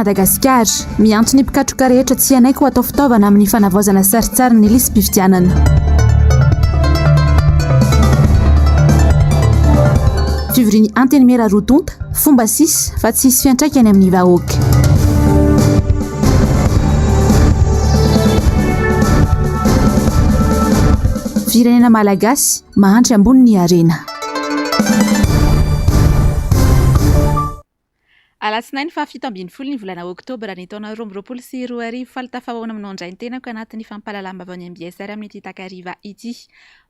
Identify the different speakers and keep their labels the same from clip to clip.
Speaker 1: Madagasikara, miantso ny mpikatroka rehetra tsy hanaiky ho atao fitaovana amin'ny fanavaozana sarintsarin'ny lisi-pifidianana. Fivorian'ny Antenimiera roa tonta, fomba sisa fa tsy hisy fiantraikany amin'ny vahoaka. Firenena malagasy, mahantra ambony ny harena.
Speaker 2: Alatsinainy faha 17 ny volana oktobra ny taona 2022, faly tafahaona aminao indray ny tenako anatin'ny fampahalalam-baovao ny MBSR amin'ity takariva ity.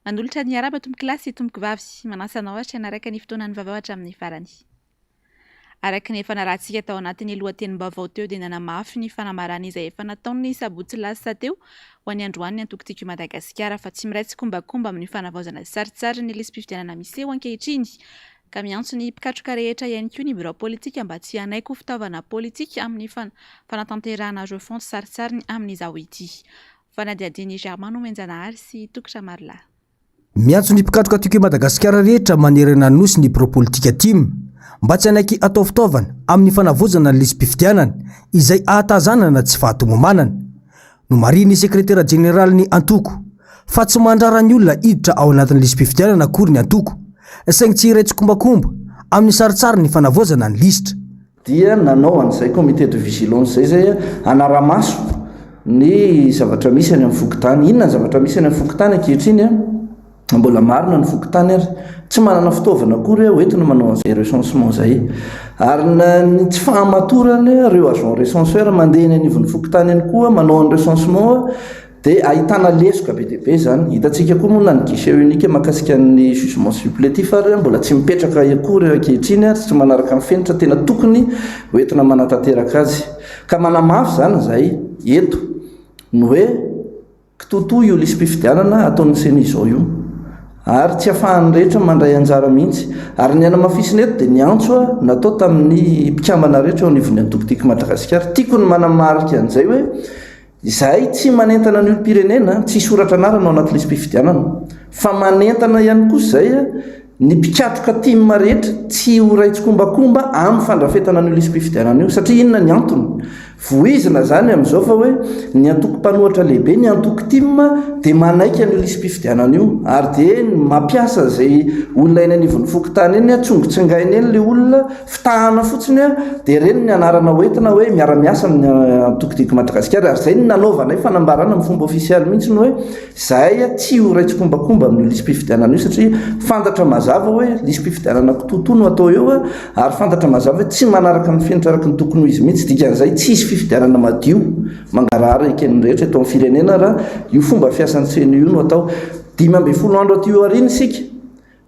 Speaker 2: Manolotra ny arahaba tompokolahy sy tompokovavy, manasa anao ary hanaraka ny fotoanan'ny vaovao hatramin'ny farany. Araka ny efa narahantsika tao anatin'ny lohatenim-baovao teo dia nanamafy ny fanambarana izay efa nataony ny sabotsy lasa teo ho an'ny androany ny antoko Tiako i Madagasikara fa tsy miray tsikombakomba amin'ny fanavaozana sarintsarin'ny lisi-pifidianana miseho ankehitriny ka miantso ny mpikatroka rehetra ihany koa ny birao politika mba tsy hanaiky ho fitaovana politika amin'ny fanatanterahana refonte sarintsariny amin'izao ity. Fanadihadian'i Germain Nomenjanahary sy Toky Ramarolahy.
Speaker 3: Miantso ny mpikatroka Tiako i Madagasikara rehetra manerana ny Nosy ny birao politika tim mba tsy hanaiky hatao fitaovana amin'ny fanavaozana ny lisi-pifidianana izay ahatazanana tsy fahatomomanana. Nomarihin'ny sekretera jeneralin'ny antoko fa tsy mandrara ny olona hiditra ao anatin'ny lisi-pifidianana akory ny antoko saingy tsy hiray tsikombakomba amin'ny sarintsariny fanavaozana ny lisitra.
Speaker 4: Dia nanao an'izay comité de vigilance izay izay hanara-maso ny zavatra misy any amin'ny fokontany. Inona ny zavatra misy any amin'ny fokontany ankehitriny? Mbola marina ny fokontany ary tsy manana fitaovana akory ho entina manao an'izay recensement izay. Ary na ny tsy fahamatorany ireo agent recenseur mandeha eny anivon'ny fokontany eny koa manao ny recensement dia ahitana lesoka be dia be izany. Hitantsika koa moa na ny guichet unique mahakasika ny jugement supplétif ary mbola tsy mipetraka akory ankehitriny ary tsy manaraka ny fenitra tena tokony ho entina manatanteraka azy. Ka manamafy izany izahay eto ny hoe kitoatoa io lisi-pifidianana ataon'ny ceni izao io ary tsy afahan'ny rehetra mandray anjara mihitsy. Ary ny hanamafisina eto dia ny antso natao tamin'ny mpikambana rehetra eo anivon'ny antoko Tiako Madagasikara. Tiako ny manamarika an'izay hoe Izahay tsy manentana ny olom-pirenena tsy hisoratra anarana ao anaty lisi-pifidianana, fa manentana ihany kosa izay ny mpikatroka tim rehetra tsy ho iray tsikombakomba amin'ny fandrafetana an'io lisi-pifidianana io. Satria inona ny antony? Voizina izany amin'izao fa hoe ny antoko mpanohatra lehibe, ny antoko tim, dia manaiky an'io lisi-pifidianana io ary dia mampiasa izay olona eny anivon'ny fokontany eny, tsongotsongaina eny ilay olona, Fitahana fotsiny dia ireny ny anarana hoentina hoe miara-miasa amin'ny antoko Tiako Madagasikara ary izay no nanaovanay fanambarana amin'ny fomba ofisialy mihitsy ny hoe izahay tsy ho iray tsikombakomba amin'io lisi-pifidianana io satria fantatra mazava hoe lisi-pifidianana kitoatoa no atao eo ary fantatra mazava hoe tsy manaraka ny fenitra araka ny tokony ho izy mihitsy dikan'izay tsy hisy fifidianana madio mangarahara eken'ny rehetra eto amin'ny firenena raha io fomba fiasan'ny ceni io no atao. 15 andro aty aoriana isika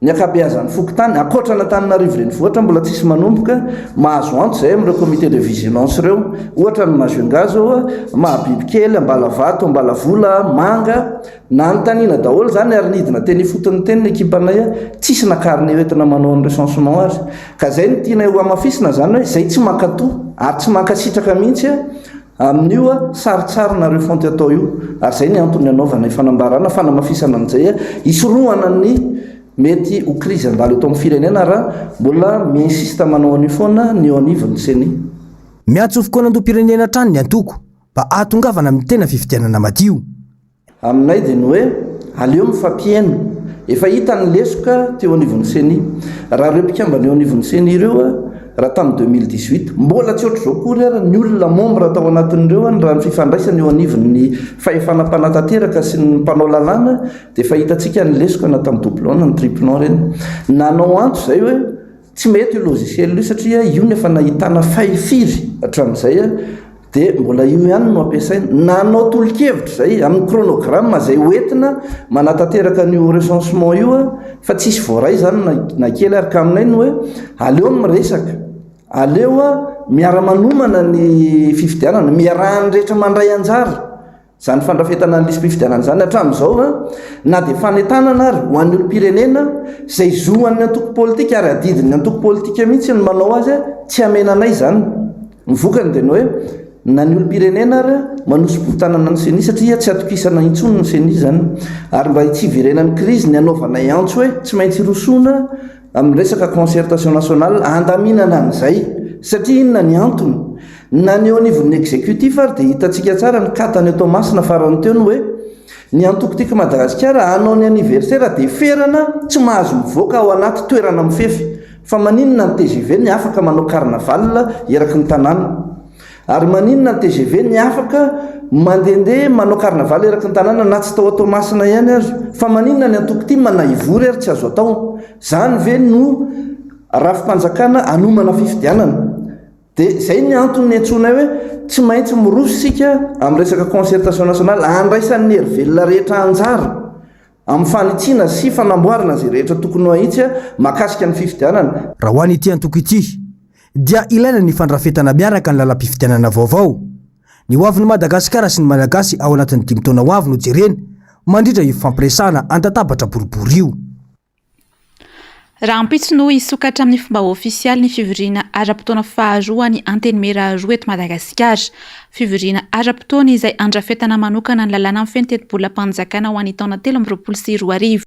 Speaker 4: Ny ankabeazan'ny fokontany, ankoatra an'Antananarivo renivohitra mbola tsisy manomboka, mahazo antso izay amin'ireo comité de vigilance ireo. Ohatra ny Majunga zao, Mahabibikely, Ambalavato, Ambalavola, Manga. Nanontaniana daholo izany ary nidina teny ifotony teny ny ekipanay, tsisy na carnet hoentina manao ny recensement ary. Ka izay no tianay ho hamafisina izany hoe izay tsy mankatoa ary tsy mankasitraka mihitsy Amin'io sarintsarina refonte atao io, ary izay ny antony nanaovana io fanambarana fanamafisana an'izay hisorohana ny mety ho krizy handalo eto amin'ny firenena raha mbola mi-insiste manao an'io foana ny eo anivon'ny ceni.
Speaker 3: Miantso fikaonandoham-pirenena hatrany ny antoko mba hahatongavana amin'ny tena fifidianana madio.
Speaker 4: Aminay dia ny hoe aleo mifampihaino. Efa hita ny lesoka teo anivon'ny ceni. Raha ireo mpikambana eo anivon'ny ceni ireo raha tamin'ny 2018, mbola tsy ohatr'izao akory ary ny olona membre tao anatin'ireo raha ny fifandraisana eo anivon'ny fahefana mpanatanteraka sy ny mpanao lalàna dia efa hitantsika ny lesoka na tamin'ny doublon na ny triplon ireny. Nanao antso izay hoe tsy mety io logiciel io satria io no efa nahitana faille firy hatramin'izay Dia mbola io ihany no ampiasaina. Nanao tolo-kevitra izay amin'ny chronogramme izay ho entina manatanteraka an'io recensement io fa tsisy voaray izany na na kely ary ka aminay ny hoe aleo miresaka, aleo miara-manomana ny fifidianana, miarahan'ny rehetra mandray anjara. Izany fandrafetana ny lisi-pifidianana izany hatramin'izao na dia fanentanana ary ho an'ny olom-pirenena izay zo an'ny antoko politika ary adidin'ny antoko politika mihitsy ny manao azy tsy hamena anay izany. Ny vokany dia ny hoe na ny olom-pirenena ary manosi-bohon-tanana ny ceni satria tsy atokisana intsony ny ceni izany. Ary mba tsy hiverenan'ny krizy ny hanaovanay antso hoe tsy maintsy hirosoana amin'ny resaka concertation nationale handaminana an'izay satria inona ny antony? Na ny eo anivon'ny executif ary dia hitantsika tsara ny cas tany Toamasina farany teo ny hoe ny antoko Tiako Madagasikara hanao ny anniversaire dia ferana tsy mahazo mivoaka ao anaty toerana mifefy. Fa maninona ny tgv ny afaka manao carnaval eraky ny tanàna? Ary maninona ny tgv ny afaka mandehandeha manao carnaval eraky ny tanàna na tsy tao Toamasina ihany aza? Fa maninona ny antoko tim na hivory ary tsy azo atao? Zany ve no rafi-panjakana hanomana fifidianana? Dia izay ny antony niantsoanay hoe tsy maintsy miroso isika amin'ny resaka concertation nationale handraisan'ny hery velona rehetra anjara amin'ny fanitsiana sy fanamboarana izay rehetra tokony ho ahitsy mahakasika ny fifidianana.
Speaker 3: Raha ho an'ity antoko ity dia ilaina ny fandrafetana miaraka ny lalam-pifidianana vaovao. Ny hoavin'i Madagasikara sy ny Malagasy ao anatin'ny dimy taona ho avy no jerena mandritra io fifampiresahana an-databatra boribory io.
Speaker 2: Rahampitso no hisokatra amin'ny fomba ofisialy ny fivoriana ara-potoana faharoa ny Antenimiera roa eto Madagasikara. Fivoriana ara-potoana izay andrafetana manokana ny lalàna mifehy ny tetibolam-panjakana ho an'ny taona 2023.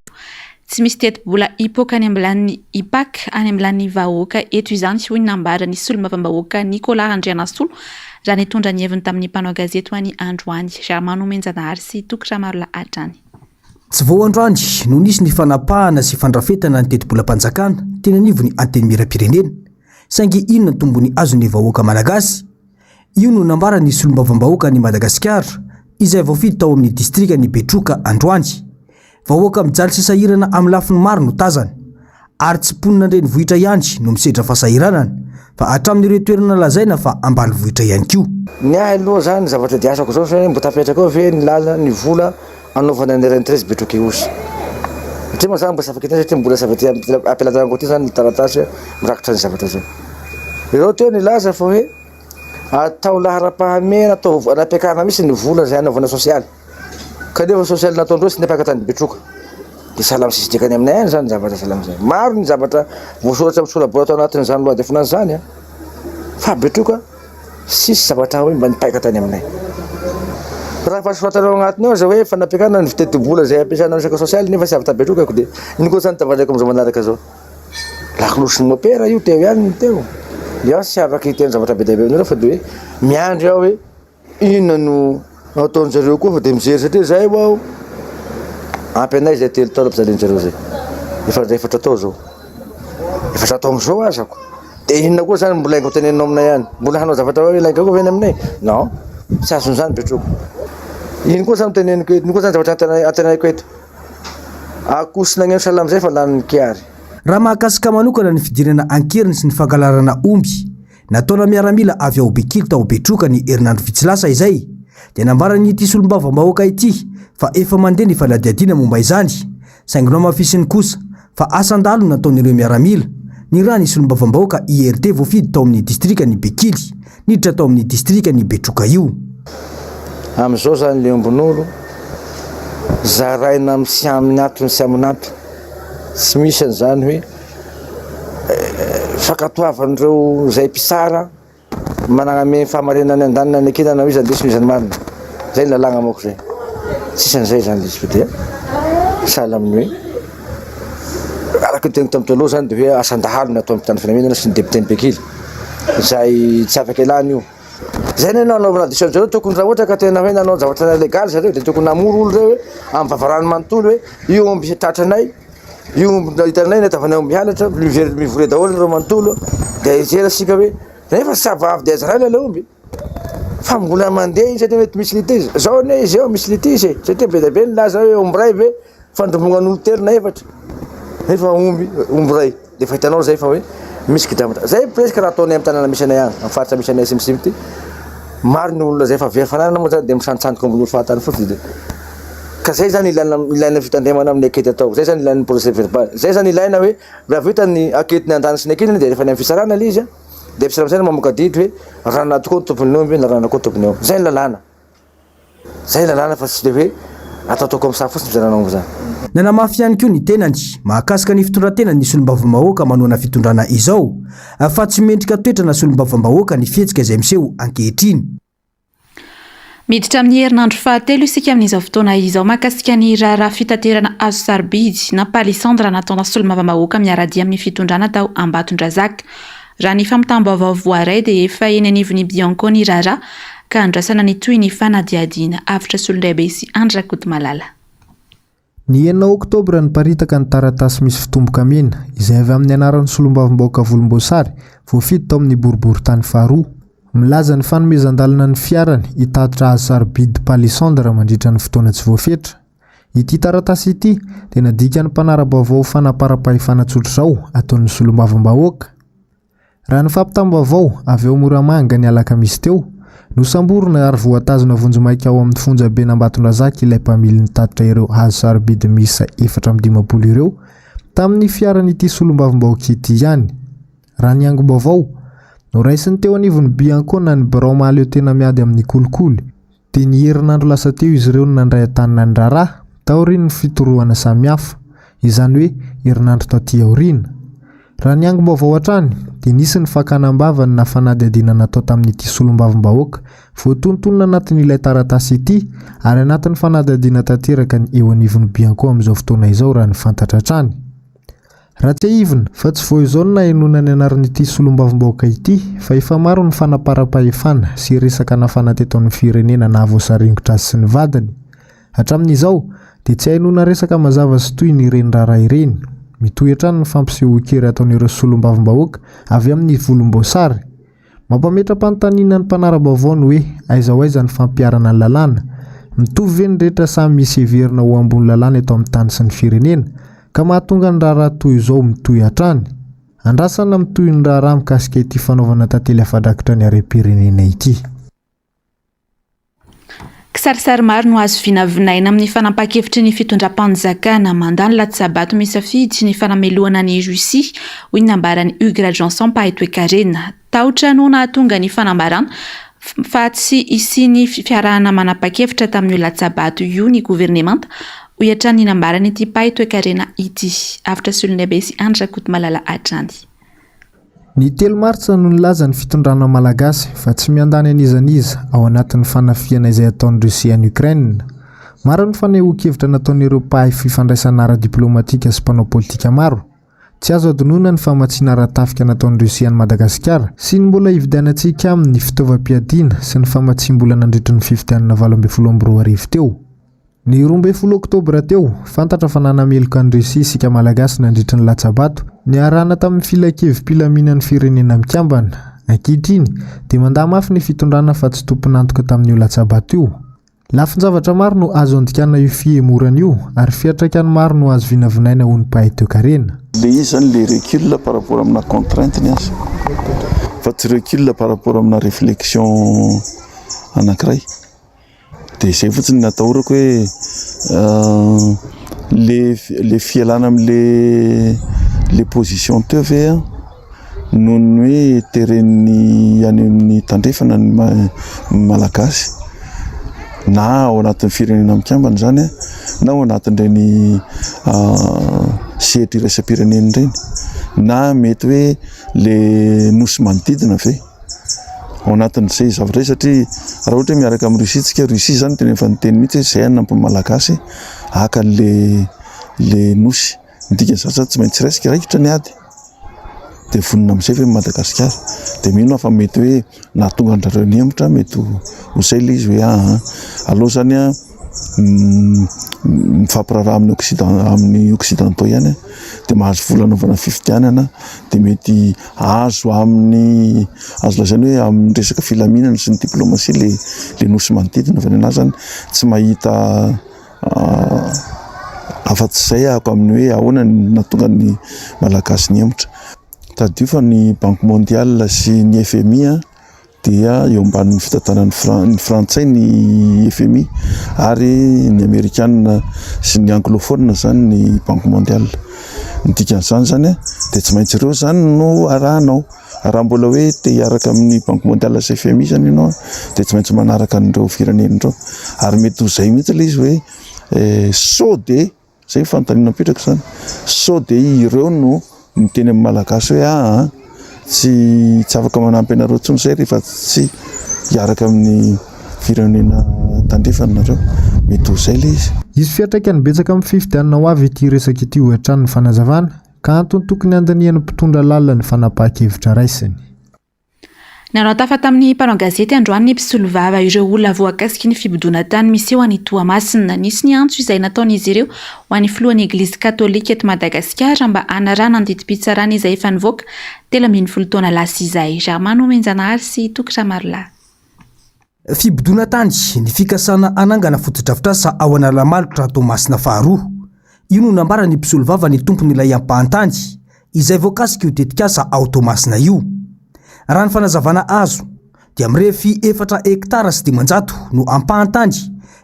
Speaker 2: Tsy misy tetibola hipoka any ambilanin'ny hipak any ambilanin'ny vahoaka eto izany, hoy ny nambaran'ny solombavambahoaka Nicolas Randrianasolo raha nitondra ny heviny tamin'ny mpanao gazety ho an'ny androany. Ramanomenjanahary sy Toky Ramarolahy hatrany.
Speaker 3: Tsy vao androany no nisy ny fanapahana sy fandrafetana ny tetibolam-panjakana teny anivon'ny Antenimierampirenena, saingy inona ny tombony azon'ny vahoaka malagasy? Io no nambaran'ny solombavambahoakan'i Madagasikara izay voafidy tao amin'ny distrikan'i Betroka androany. Vahoaka mijaly sy sahirana amin'ny lafiny maro no tazana. Ary tsy mponina an-drenivohitra ihany no misedra fahasahiranana fa hatramin'ireo toerana lazaina fa ambanivohitra ihany koa.
Speaker 5: Ny ahy aloha zany zavatra diasako zao zany mbo tapetraka eo ve ny lalana ny vola anaovana ny RN 13 Betroka Ihosy satria moa zany mbo tsy afaka hiteny satria mbola tsy avy aty ampilatanako aty zany ny taratasy mirakitra ny zavatra zay ireo teo nilaza fa hoe atao laharam-pahamehana atao nampiakarina mihitsy ny vola zay anaovana sosialy Kanefa social nataondreo tsy niapaka tany Betroka. Dia sahala amin'ny tsisy dikany aminay any izany zavatra sahala amin'izay. Maro ny zavatra voasoratra amin'ny sora-bola tao anatin'izany loi de finance izany an. Fa Betroka tsisy zavatra hoe mba nipaika tany aminay. Raha efa soratanao agnatiny ao aza hoe fanampiakarana ny fiteti-bola izay ampiasana amin'ny resaka sosialy nefa tsy avy tany Betroka ko dia ino koa izany tavandreko amin'izao manaraka izao. Lakolosy mopera io teo ihany ny teo. Dia tsy afaka hiteny zavatra be dia be aminareo fa dia hoe miandry aho hoe Inona no ataon-jareo koa fa dia mijery satria zay ho aho ampy anay zay telo taona ampijalian-jareo zay efa efatra tao zao efatra taona zao azako dia inona koa zany mbola lainga hoteneninao aminay any mbola hanao zavatra hoe lainga koa ve any aminay non tsy azon'izany betroko ino koa zany teneniko eto ino koa zany zavatra antenaiko eto akoho sy nagneno sahala amizay fa lanin'ny kiary.
Speaker 3: Raha mahakasika manokana ny fidirana an-keriny sy ny fangalarana omby Nataona miaramila avy ao Bekily tao Betroka ny herinandro vitsy lasa izay, dia nambaran'ity solombavambahoaka ity fa efa mandeha ny fanadihadiana momba izany, saingy nohamafisiny kosa fa asan-dahalo nataon'ireo miaramila nirahan'ny solombavambahoaka IRD voafidy tao amin'ny distrikan'i Bekily niditra tao amin'ny distrikan'i Betroka io.
Speaker 5: Amin'izao izany ilay ombin'olo zaraina amin'ny sy amin'ny antony sy amin'antony, tsy misy an'izany hoe Fankatoavan'ireo izay mpitsara maname ny fahamarinana ny andaniny ny ankilany na ho iza ny diso na iza ny marina. Izay ny lalàna manko izay. Tsisy an'izay izany izy fa dia sahala amin'ny hoe araka ny teniko tamin'ny teo aloha izany dia hoe asan-dahalo ny ataon'ny mpitandro filaminana sy ny député-n'ny Bekily izay tsy afaka ialana io. Izay no nanaovana audition zareo tokony raha ohatra ka tena hoe nanao zavatra légal zareo dia tokony namory olo ireo hoe amin'ny vavarano manontolo hoe io omby tratranay Io omby hitanay ny tavanay omby halatra, mivery mivory daholo ireo manontolo, dia hijery isika hoe nefa ça va avy dia zaraina ilay omby fa mbola mandeha iny satria mety misy litige. Zao anie izy eo misy litige e, satria be dia be ny milaza hoe omby iray ve fandrombonan'olo telo na efatra nefa omby omby iray dia efa hitanao zay fa hoe misy kidramatra. Zay presque raha ataonay amin'ny tanàna misy anay any, amin'ny faritra misy anay simsim ity, maro ny olona zay efa very fananana moa zany dia misantsantoko ambony olo fahatany fotsiny dia Ka zay zany ilaina ilaina fitandremana amin'ny ankety atao, zay zany ilaina ny procès verbal, zay zany ilaina hoe raha vita ny ankety ny andaniny sy ny ankilany dia alefa any amin'ny fitsarana ilay izy an, dia mpitsara amin'izay no mamoaka didy hoe ranona tokoa ny tompon'ny omby na ranona koa ny tompon'ny omby, zay ny lalàna, zay ny lalàna fa tsy le hoe ataotao comme ça fotsiny fizarana omby zany.
Speaker 3: Nanamafy ihany koa ny tenany mahakasika ny fitondran-tenan'ny solombavambahoaka manohana fitondrana izao fa tsy mendrika toetrana solombavambahoaka ny fihetsika izay miseho ankehitriny.
Speaker 2: Miditra amin'ny herinandro fahatelo isika amin'izao fotoana izao mahakasika ny raharaha fitaterana hazo sarobidy na palissandre nataona solombavambahoaka miara-dia amin'ny fitondrana tao Ambatondrazaka. Raha ny fampitam-baovao voaray dia efa eny anivon'ny Bianco ny raharaha ka andrasana ny tohin'ny fanadihadiana. Avotra Solondraibe sy Andry Rakotomalala.
Speaker 6: Ny enina oktobra niparitaka ny taratasy misy fitomboka mena, izay avy amin'ny anaran'ny solombavambahoaka volomboasary, voafidy tao amin'ny boriborintany faharoa. Milaza ny fanomezan-dalana ny fiarany hitatitra hazo sarobidy palissandre mandritra ny fotoana tsy voafetra. Ity taratasy ity dia nadikan'ny mpanara-baovao ho fanaparam-pahefana tsotr'izao ataon'ny solombavambahoaka. Raha ny fampitam-baovao avy ao Moramanga ny alakamisy teo, nosamborina ary voatazona vonjimaika ao amin'ny fonjaben'Ambatondrazaka ilay mpamily nitatitra ireo hazo sarobidy miisa 54 ireo tamin'ny fiaran'ity solombavambahoaka ity ihany. Raha ny angom-baovao, noraisin'ny teo anivon'ny Bianco na ny birao mahaleo tena miady amin'ny kolikoly, dia ny herinandro lasa teo izy ireo no nandray an-tanana ny raharaha, taorian'ny fitorohana samihafa, izany hoe herinandro taty aoriana. Raha ny angom-baovao hatrany, dia nisy ny fakana am-bavany na fanadihadiana natao tamin'ity solombavambahoaka voatonontonona anatin'ilay taratasy ity ary anatin'ny fanadihadiana tanteraka ny eo anivon'ny Bianco amin'izao fotoana izao raha ny fantatra hatrany. Raha tsiahivina, fa tsy vao izao no nahenoana ny anaran'ity solombavambahoaka ity, fa efa maro ny fanaparam-pahefana sy resaka nafana teto amin'ny firenena nahavoasaringotra azy sy ny vadiny. Hatramin'izao, dia tsy ahenoana resaka mazava sy tohiny ireny raharaha ireny. Mitohy hatrany ny fampisehoan-kery ataon'ireo solombavambahoaka avy amin'ny volomboasary. Mampametra-panontaniana ny mpanara-baovao ny hoe aiza ho aiza ny fampiharana ny lalàna? Mitovy ve ny rehetra sa misy heverina ho ambony lalàna eto amin'ny tany sy ny firenena ka mahatonga ny raharaha toy izao mitohy hatrany? Andrasana mitohy ny raharaha mikasika ity fanaovana tantely afa-drakitra ny harem-pirenena ity.
Speaker 2: Kisarisary maro no azo vinavinaina amin'ny fanapahan-kevitry ny fitondram-panjakana mandà ny latsabato misafidy ny fanamelohana an'i Russie, hoy ny nambaran'i Hugues Rajohnson mpahay toekarena. Tahotra no nahatonga ny fanambarana fa tsy hisian'ny fiarahana manapa-kevitra tamin'io latsabato io ny governemanta, hoy hatrany ny nambaran'ity mpahay toekarena ity. Avotra Soloniabe sy Andry Rakotomalala hatrany.
Speaker 6: Ny telo martsa no nilaza ny fitondrana malagasy fa tsy miandany an'iza n'iza ao anatin'ny fanafihana izay ataon'i Russie any Ukraine. Maro ny fanehoan-kevitra nataon'ireo mpahay fifandraisana ara-diplaomatika sy mpanao politika maro. Tsy azo adinoina ny famatsiana ara-tafika nataon'i Russie an'i Madagasikara sy ny mbola hividianantsika aminy fitaovam-piadiana sy ny famatsiam-bola nandritry ny fifidianana 2018 teo. Ny 12 oktobra teo, fantatra fa nanameloka an'i Russie isika Malagasy nandritry ny latsa-bato niarahana tamin'ny Filankevi-pilaminan'ny Firenena Mikambana. Ankehitriny, dia mandà mafy ny fitondrana fa tsy tompon'antoka tamin'io latsa-bato io. Lafin-javatra maro no azo andikana io fihemorana io ary fiantraikany maro no azo vinavinaina ho ny mpahay toekarena.
Speaker 7: Le izy zany le recul par rapport amina contrainte ny azy fa tsy recul par rapport amina réflexion anankiray. Dia izay fotsiny no atahorako hoe le le fialana am'le le position teo ve an noho ny hoe teren'ny any amin'ny tandrefana ny malagasy na ao anatin'ny firenena mikambana izany an na ao anatin'ireny sehatra iraisam-pirenena ireny na mety hoe le nosy manodidina ve? ao anatin'izay zavatra izay satria raha ohatra hoe miaraka amin'i Russie tsika, Russie izany tena efa niteny mihitsy hoe izay hanampy ny Malagasy haka an'le le nosy, ny dikan'izany zany tsy maintsy raisika, raikitra ny ady, dia vonona amin'izay ve Madagasikara, dia mino aho fa mety hoe nahatonga an-dRareo nihemotra mety ho izay ilay izy hoe aa aleo izany an mifampiraharaha amin'ny occident amin'ny occidentaux ihany dia mahazo vola anaovana fifidianana dia mety azo amin'ny azo lazaina hoe amin'ny resaka filaminana sy ny diplomatie le le nosy manodidina fa ny anahy zany tsy mahita afa-tsy izay ahako amin'ny hoe ahoana ny nahatonga ny malagasy nihemotra. Tadidio fa ny banque mondiale sy ny FMI dia eo ambanin'ny fitantanan'ny Fran- ny frantsay ny FMI ary ny amerikana sy ny anglophone zany ny banque mondiale. Ny dikan'izany zany dia tsy maintsy ireo zany no arahanao. Raha mbola hoe te hiaraka amin'ny banque mondiale sy FMI zany ianao dia tsy maintsy manaraka an'ireo firenena ireo ary mety ho izay mihitsy ilay izy hoe sao dia Zay ny fanontaniana mipetraka zany. Sao dia ireo no miteny amin'ny Malagasy hoe aa tsy tsy afaka manampy anareo intsony zay rehefa tsy hiaraka amin'ny firenena tandrefana nareo. Mety ho zay le izy.
Speaker 6: Hisy fiantraikany betsaka amin'ny fifidianana ho avy ity resaka ity hoy hatrany ny fanazavana. ka antony tokony handinihan'ny mpitondra lalina ny fanapahan-kevitra raisiny.
Speaker 2: Nanao tafa tamin'ny mpanao gazety androany ny mpisolovava ireo olona voakasiky ny fibodoana tany miseho any Toamasina. Nisy ny antso izay nataon'izy ireo ho an'ny filohan'ny Eglizy katolika eto Madagasikara mba hanarahana ny didim-pitsarana izay efa nivoaka 13 taona lasa izay. Germain Nomenjanahary sy Toky Ramarolahy.
Speaker 3: Fibodoana tany, ny fikasana hanangana fotodrafitrasa ao Analamalotra Toamasina faharoa. Io no nambaran'ny mpisolovava ny tompon'ilay ampahantany izay voakasik'io tetikasa ao Toamasina io. Raha ny fanazavana azo dia mirefy efatra hektara sy 500 no ampahantany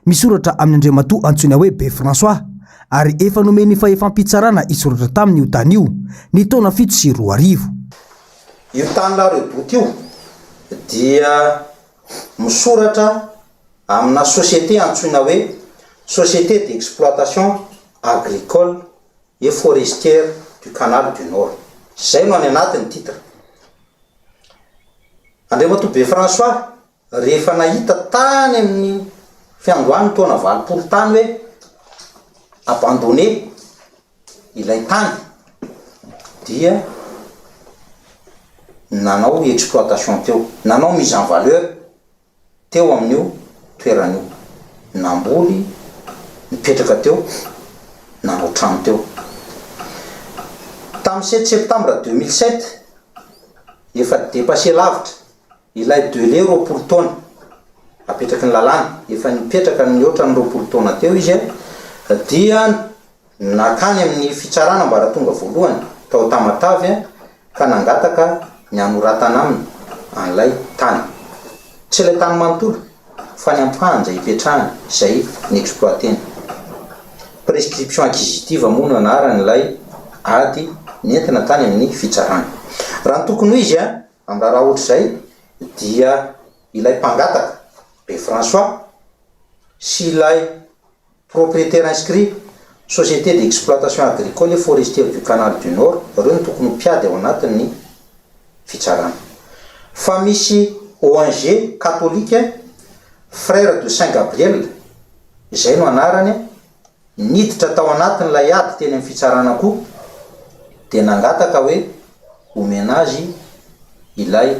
Speaker 3: misoratra amin'ny Andriamatoa antsoina hoe Be François ary efa nomen'ny fahefam-pitsarana hisoratra taminy io tany io ny taona 2007.
Speaker 8: Io tany La Redoute io dia misoratra amina société antsoina hoe Société d'exploitation agricole et forestière du Canal du Nord. Izay no any anatin'ny titre. Andriamatoa Be François rehefa nahita tany amin'ny fiandohan'ny taona 80 tany hoe abandonné ilay tany dia nanao exploitation teo, nanao mise en valeur teo amin'io toerana io, namboly, nipetraka teo, nanao trano teo. Tamin'ny sept septembre 2007, efa dépassé lavitra ilay délai 20 taona apetraky ny lalàna, efa nipetraka nihoatra ny 20 taona teo izy dia Nankany amin'ny fitsarana ambaratonga voalohany tao Tamatave ka nangataka ny hanoratana aminy an'ilay tany. Tsy ilay tany manontolo fa ny ampahany izay ipetrahany, izay ni-exploiter-ny. Prescription acquisitive moa no anaran'ilay ady nentina tany amin'ny fitsarana. Raha ny tokony ho izy, amin'ny raharaha ohatr'izay dia ilay mpangataka, Be François, sy ilay Propriétaire inscrit, Société d'exploitation agricole et forestière du Canal du Nord, ireo no tokony ho mpiady ao anatin'ny fitsarana. Fa misy ONG katolika Frères de Saint Gabriel, izay no anarany, niditra tao anatin'ilay ady teny amin'ny fitsarana koa dia nangataka hoe omena azy ilay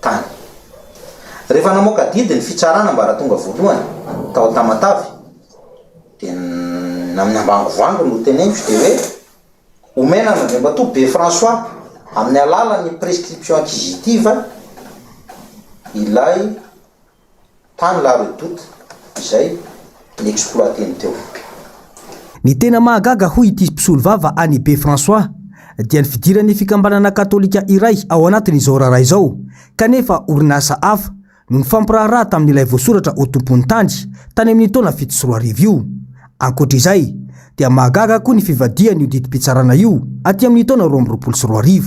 Speaker 8: tany. Rehefa namoaka didy ny fitsarana ambaratonga voalohany tao Tamatave dia amin'ny ambangovangony no teneniko dia hoe omena an'Andriamatoa Be François amin'ny alalan'ny prescription acquisitive ilay tany La Redoute izay ni-exploiter-ny teo.
Speaker 3: Ny tena mahagaga hoy ity mpisolovava an'i Be François dia ny fidiran'ny fikambanana katolika iray ao anatin'izao raharaha izao kanefa orinasa hafa no nifampiraharaha tamin'ilay voasoratra ho tompon'ny tany tany amin'ny taona 2007 io. Ankoatra izay dia mahagaga koa ny fivadihan'io didim-pitsarana io aty amin'ny taona 2022.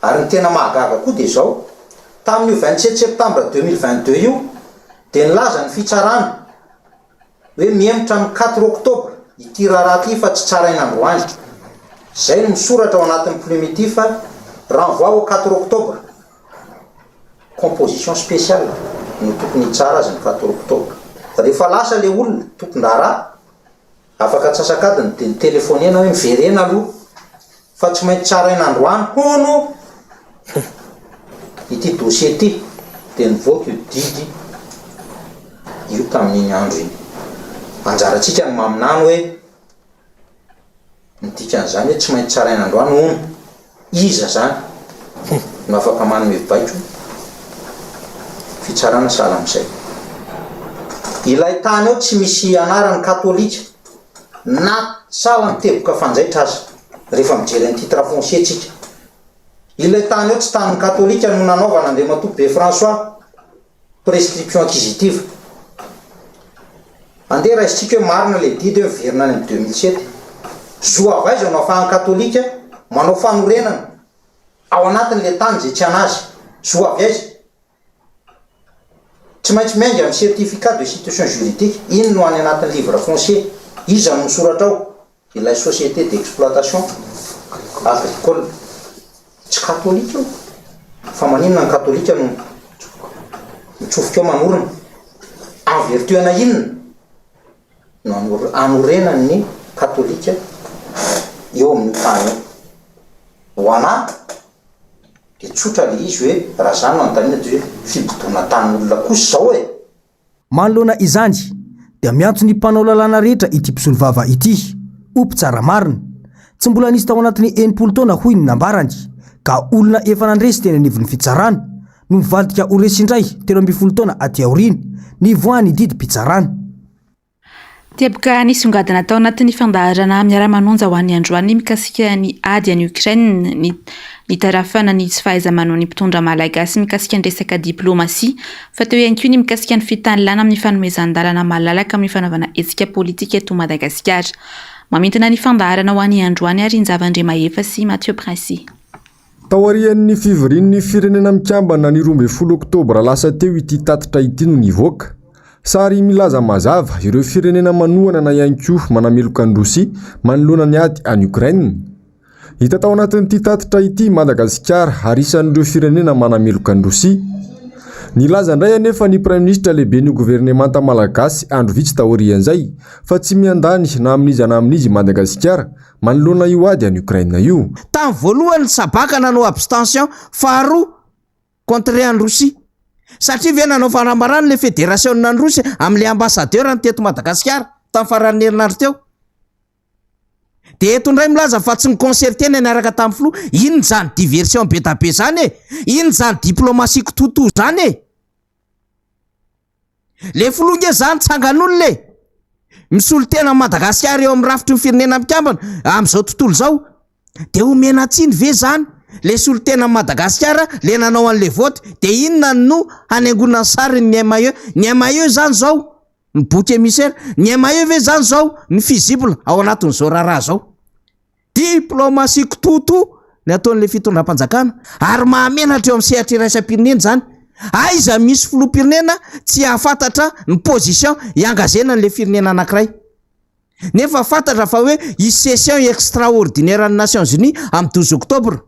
Speaker 8: Ary ny tena mahagaga koa dia izao, Tamin'io 27 septambra 2022 io dia nilaza ny fitsarana hoe mihemotra amin'ny quatre octobre ity raharaha ity fa tsy tsaraina androany. Izay no misoratra ao anatin'ny plumitif renvoi au quatre octobre. Composition spéciale no tokony hitsara azy ny quatre octobre. Rehefa lasa ilay olona tompon-draharaha Afaka antsasak'adiny dia nitelefaonena hoe miverena aloha fa tsy maintsy tsaraina androany hono ity dossier ity dia nivoaka io didy io tamin'iny andro iny. Anjarantsika ny maminany hoe ny dikan'izany hoe tsy maintsy tsaraina androany hono. Iza zany no afaka manome baiko fitsarana sahala amin'izay? Ilay tany ao tsy misy anarany katolika na sahala amin'ny teboka fanjaitra aza rehefa mijery ny titre foncier tsika. Ilay tany ao tsy tanin'ny katolika no nanaovana Andriamatoa Be François. Prescription acquisitive. Andeha raisintsika hoe marina ilay didy hoe miverina any amin'ny 2007. Zo avy aiza no ahafahan'ny katolika manao fanorenana ao anatin'ilay tany izay tsy an'azy? Zo avy aiza? Tsy maintsy miainga amin'ny certificat de situation juridique. Iny no any anatin'ny livre foncier. Iza no misoratra ao? Ilay société d'exploitation agricole tsy katolika io fa maninona ny katolika no mitsofoka eo manorina en vertu ana inona no anorenan'ny katolika eo amin'ny tany eo. Ho anà dia tsotra le izy hoe raha za no anontaniana dia hoe fibodoana tanin'olona kosa izao e!
Speaker 3: Manoloana izany dia miantso ny mpanao lalàna rehetra ity mpisolovava ity ho mpitsara marina. Tsy mbola nisy tao anatin'ny 60 taona hoy ny nambarany ka olona efa nandresy teny anivon'ny fitsarana no mivadika ho resy indray 13 taona aty aoriana nivoahan'ny didim-pitsarana.
Speaker 2: Teboka nisongadina tao anatin'ny fandaharana Miara-manonja ho an'ny androany mikasika ny ady any Ukraine ny nitarafana ny tsy fahaiza-manaon'ny mpitondra malagasy mikasika ny resaka diplaomasia fa teo ihany koa ny mikasika ny fitanilana amin'ny fanomezan-dalana malalaka amin'ny fanaovana hetsika politika eto Madagasikara. Mamintina ny fandaharana ho an'ny androany ary Njava Andriamahefa sy Mathieu Princi.
Speaker 9: Taorian'ny fivorian'ny Firenena Mikambana ny 12 oktobra lasa teo ity tatitra ity no nivoaka. Sary milaza mazava ireo firenena manohana na ihany koa manameloka an'i Rosia manoloana ny ady any Ukraine. Hita tao anatin'ity tatitra ity i Madagasikara ary isan'ireo firenena manameloka an'i Rosia. Nilaza indray anefa ny Praiminisitra lehiben'ny governemanta malagasy andro vitsy taorian'izay fa tsy miandany na amin'iza na amin'iza i Madagasikara manoloana io ady any Ukraine io.
Speaker 10: Tamin'ny voalohany ny sabaka nanao abstention, faharoa contre an'i Rosia. Satria ve nanao fanambarana ilay federasiona an'i Rosia amin'ilay ambassadeur-ny teto Madagasikara tamin'ny faran'ny herinandro teo. Dia eto indray milaza fa tsy ni-concerter-na niaraka tamin'ny filoha. Inona izany diversion be da be izany e? Inona izany diplomatie kitoatoa izany e? Le filoha nge zany tsangan'olona e! Misolo tena an'i Madagasikara eo amin'ny rafitry ny firenena mikambana amin'izao tontolo izao. De omena tsiny ve zany le solotenan'i Madagasikara le nanao an'le vote? De inona no hanaingoana ny sariny ny MAE? Ny MAE zany zao ny bouc émissaire? Ny MAE ve zany zao ny fusible ao anatin'izao raharaha zao? Diplomatie kitoatoa ny ataon'ilay fitondram-panjakana ary mahamenatra eo amin'ny sehatra iraisam-pirenena izany. Aiza misy filoham-pirenena tsy hahafantatra ny position hiangazena an'ilay firenena anankiray. Nefa fantatra fa hoe hisy session extraordinaire an'ny Nations Unies amin'ny 12 octobre.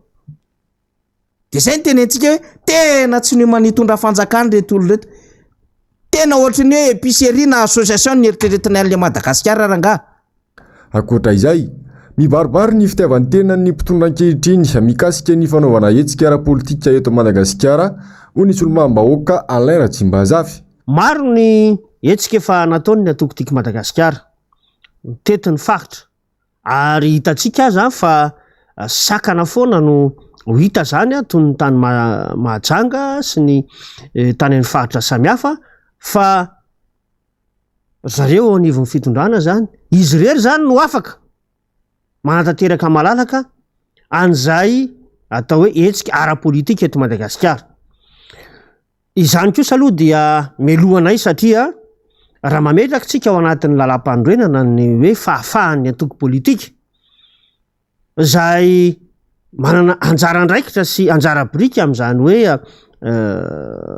Speaker 10: Dia izay no tenentsika hoe tena tsy niomana hitondra fanjakana ireto olona ireto. Tena ohatry ny hoe épicerie na association ny eritreretinay an'ilay Madagasikara rangaha.
Speaker 9: Ankoatra izay, mibaribary ny fitiavan-tenan'ny mpitondra ankehitriny mikasika ny fanaovana hetsika ara-politika eto Madagasikara, hoy ny solombavambahoaka Alain Ratsimbazafy.
Speaker 11: Maro ny hetsika efa nataon'ny antoko Tiako Madagasikara, nitety ny faritra. Ary hitantsika aza fa sakana foana no ho hita zany toy ny tany Mahajanga sy ny tany amin'ny faritra samihafa fa zareo eo anivon'ny fitondrana zany, izy irery zany no afaka manatanteraka malalaka an'izay atao hoe hetsika ara-politika eto Madagasikara. Izany kosa aloha dia melohanay satria raha mametraka tsika ao anatin'ny lalàmpanorenana ny hoe fahafahan'ny antoko politika izay manana anjara andraikitra sy anjara biriky amin'izany hoe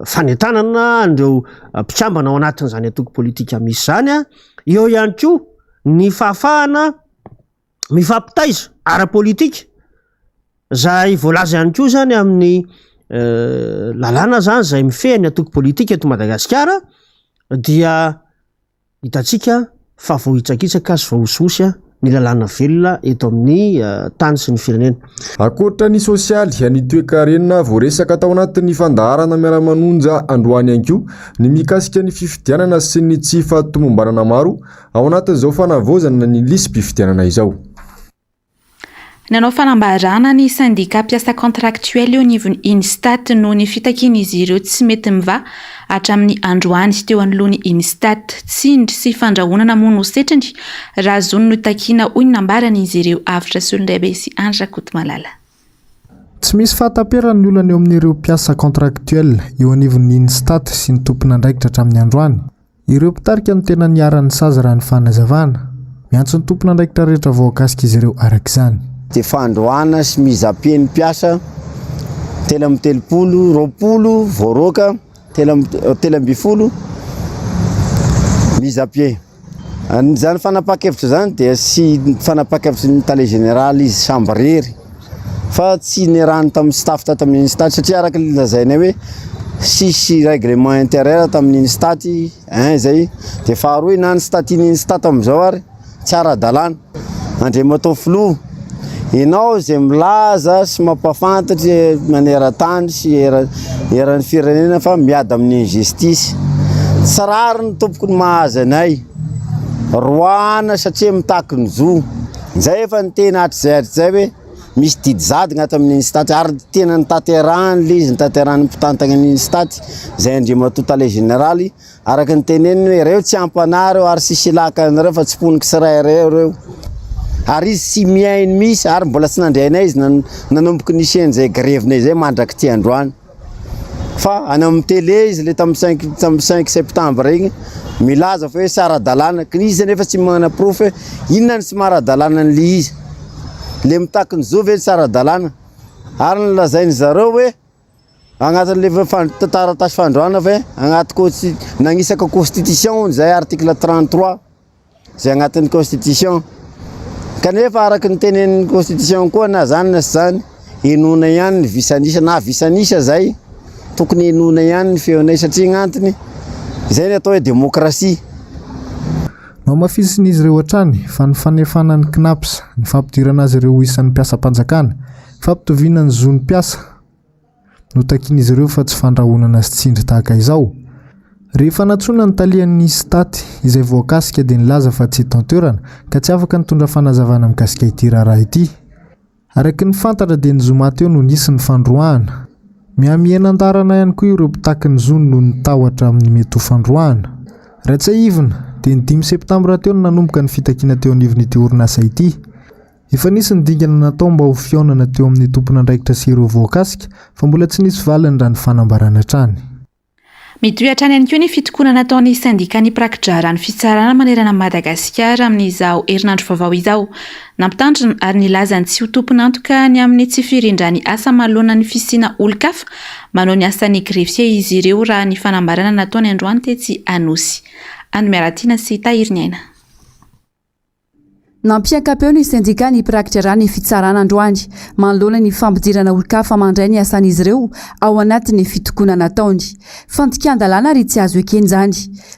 Speaker 11: fanentanana an'ireo mpikambana ao anatin'izany antoko politika misy izany an, eo ihany koa ny fahafahana mifampitaiza ara-politika izay voalaza ihany koa izany amin'ny lalàna izany izay mifehy ny antoko politika eto Madagasikara dia hitantsika fa voahitsakitsaka sy voahosihosy ny lalàna velona eto amin'ny tany sy ny firenena.
Speaker 9: Ankoatra ny sosialy, ny toekarena voaresaka tao anatin'ny fandaharana Miara-manonja androany ihany koa ny mikasika ny fifidianana sy ny tsy fahatomombanana maro Ao anatin'izao fanavaozana ny lisi-pifidianana izao.
Speaker 2: Nanao fanambarana ny sendika mpiasa contractuel eo anivon'ny Instat noho ny fitakian'izy ireo tsy mety mivaha hatramin'ny androany teo anoloan'ny Instat. Tsindry sy fandrahonana moa no setriny raha zony no takiana hoy ny nambaran'izy ireo Avotra Solondraibe sy Andry Rakotomalala.
Speaker 6: Tsy misy fahataperany ny olana eo amin'ireo mpiasa contractuel eo anivon'ny Instat sy ny tompon'andraikitra hatramin'ny androany. Ireo mpitarika no tena niharan'ny sazy raha ny fanazavana. Miantso ny tompon'andraikitra rehetra voakasika izy ireo araka izany.
Speaker 5: Dia fandroana sy mise à pied ny mpiasa 33, 20 voaroaka, 13 mise à pied. Izany fanapahan-kevitra izany dia tsy fanapahan-kevitry ny tale jeneraly izy samirery fa tsy niarahany tamin'ny staff tato amin'ny Instat satria araka ny lazainay hoe tsisy règlement intérieur tamin'ny Instat un izay dia faharoa na ny statut-n'ny Instat amin'izao ary tsy ara-dalàna. Andriamatoa Filoha,
Speaker 12: Ianao izay milaza sy mampahafantatra maneran-tany sy eran'ny firenena fa miady amin'ny injustice. Tsy rariny tompoko ny mahazo anay. Roahana satria mitaky ny zo. Izay efa niteny hatrizay hatrizay hoe misy didy jadona ato amin'ny Instat ary tena notanterahiny ilay izy, notanterahin'ny mpitantana ny Instat izay Andriamatoa Tale Jeneraly. Araka ny teneniny hoe ireo tsy ampanahy ireo ary tsisy ilaka anareo fa tsy mponin'ny tsirairay ireo. Ary izy tsy mihaino mihitsy ary mbola tsy nandray anay izy nanomboka nisian'izay grevinay izay mandrak'ity androany. Fa any amin'ny télé izy le tamin'ny cinq tamin'ny cinq septembre igny milaza fa hoe tsy ara-dalàna, izy anefa tsy manana porofo hoe inona ny tsy maha ara-dalàna an'le izy. Le mitaky ny zo ve tsy ara-dalàna? Ary nolazain'ny zareo hoe Agnatin'le taratasy fandroana ve agnaty consti- nagnisaka constitution hono zay article 33 zay agnatin'ny constitution kanefa araka ny tenenin'ny constitution koa na zany na tsy zany henoina ihany ny visan'isa na visan'isa zay tokony henoina ihany ny feonay satria gn'antony zay ny atao hoe demokrasia.
Speaker 6: Nohamafisin'izy ireo hatrany fa ny fanefana ny Cnaps, ny fampidirana azy ireo ho isan'ny mpiasam-panjakana, fampitoviana ny zon'ny mpiasa, Notakian'izy ireo fa tsy fandrahonana sy tsindry tahaka izao. Rehefa nantsoina ny talehan'ny Stat izay voakasika dia nilaza fa tsy eto an-toerana ka tsy afaka nitondra fanazavana mikasika ity raharaha ity. Araka ny fantatra dia ny zoma teo no nisy ny fandroahana. Mihamihena an-dalana ihany koa ireo mpitaky ny zony noho ny tahotra amin'ny mety ho fandroahana. Raha tsiahivina dia ny dimy septambra teo no nanomboka ny fitakiana teo anivon'ity orinasa ity. Efa nisy ny dingana natao mba ho fihaonana teo amin'ny tompon'andraikitra sy ireo voakasika fa mbola tsy nisy valiny raha ny fanambarana hatrany.
Speaker 2: Mitohy hatrany ihany koa ny fitokonana ataon'ny sendikan'ny mpiraki-draharaha ny fitsarana manerana an'i Madagasikara amin'izao herinandro vaovao izao. Nampitandrina ary nilaza ny tsy ho tompon'antoka ny amin'ny tsy firindran'ny asa manoloana ny fisiana olon-kafa manao ny asan'ny greffier izy ireo raha ny fanambarana nataony androany tetsy Anosy. Ando Miaratiana sy Tahiriniaina.
Speaker 13: Nampiaka-peo ny sendika ny mpirakidraharaha ny fitsarana androany manoloana ny fampidirana olon-kafa mandray ny asan'izy ireo ao anatin'ny fitokonana ataony. Fandikan-dalàna ary tsy azo ekena izany.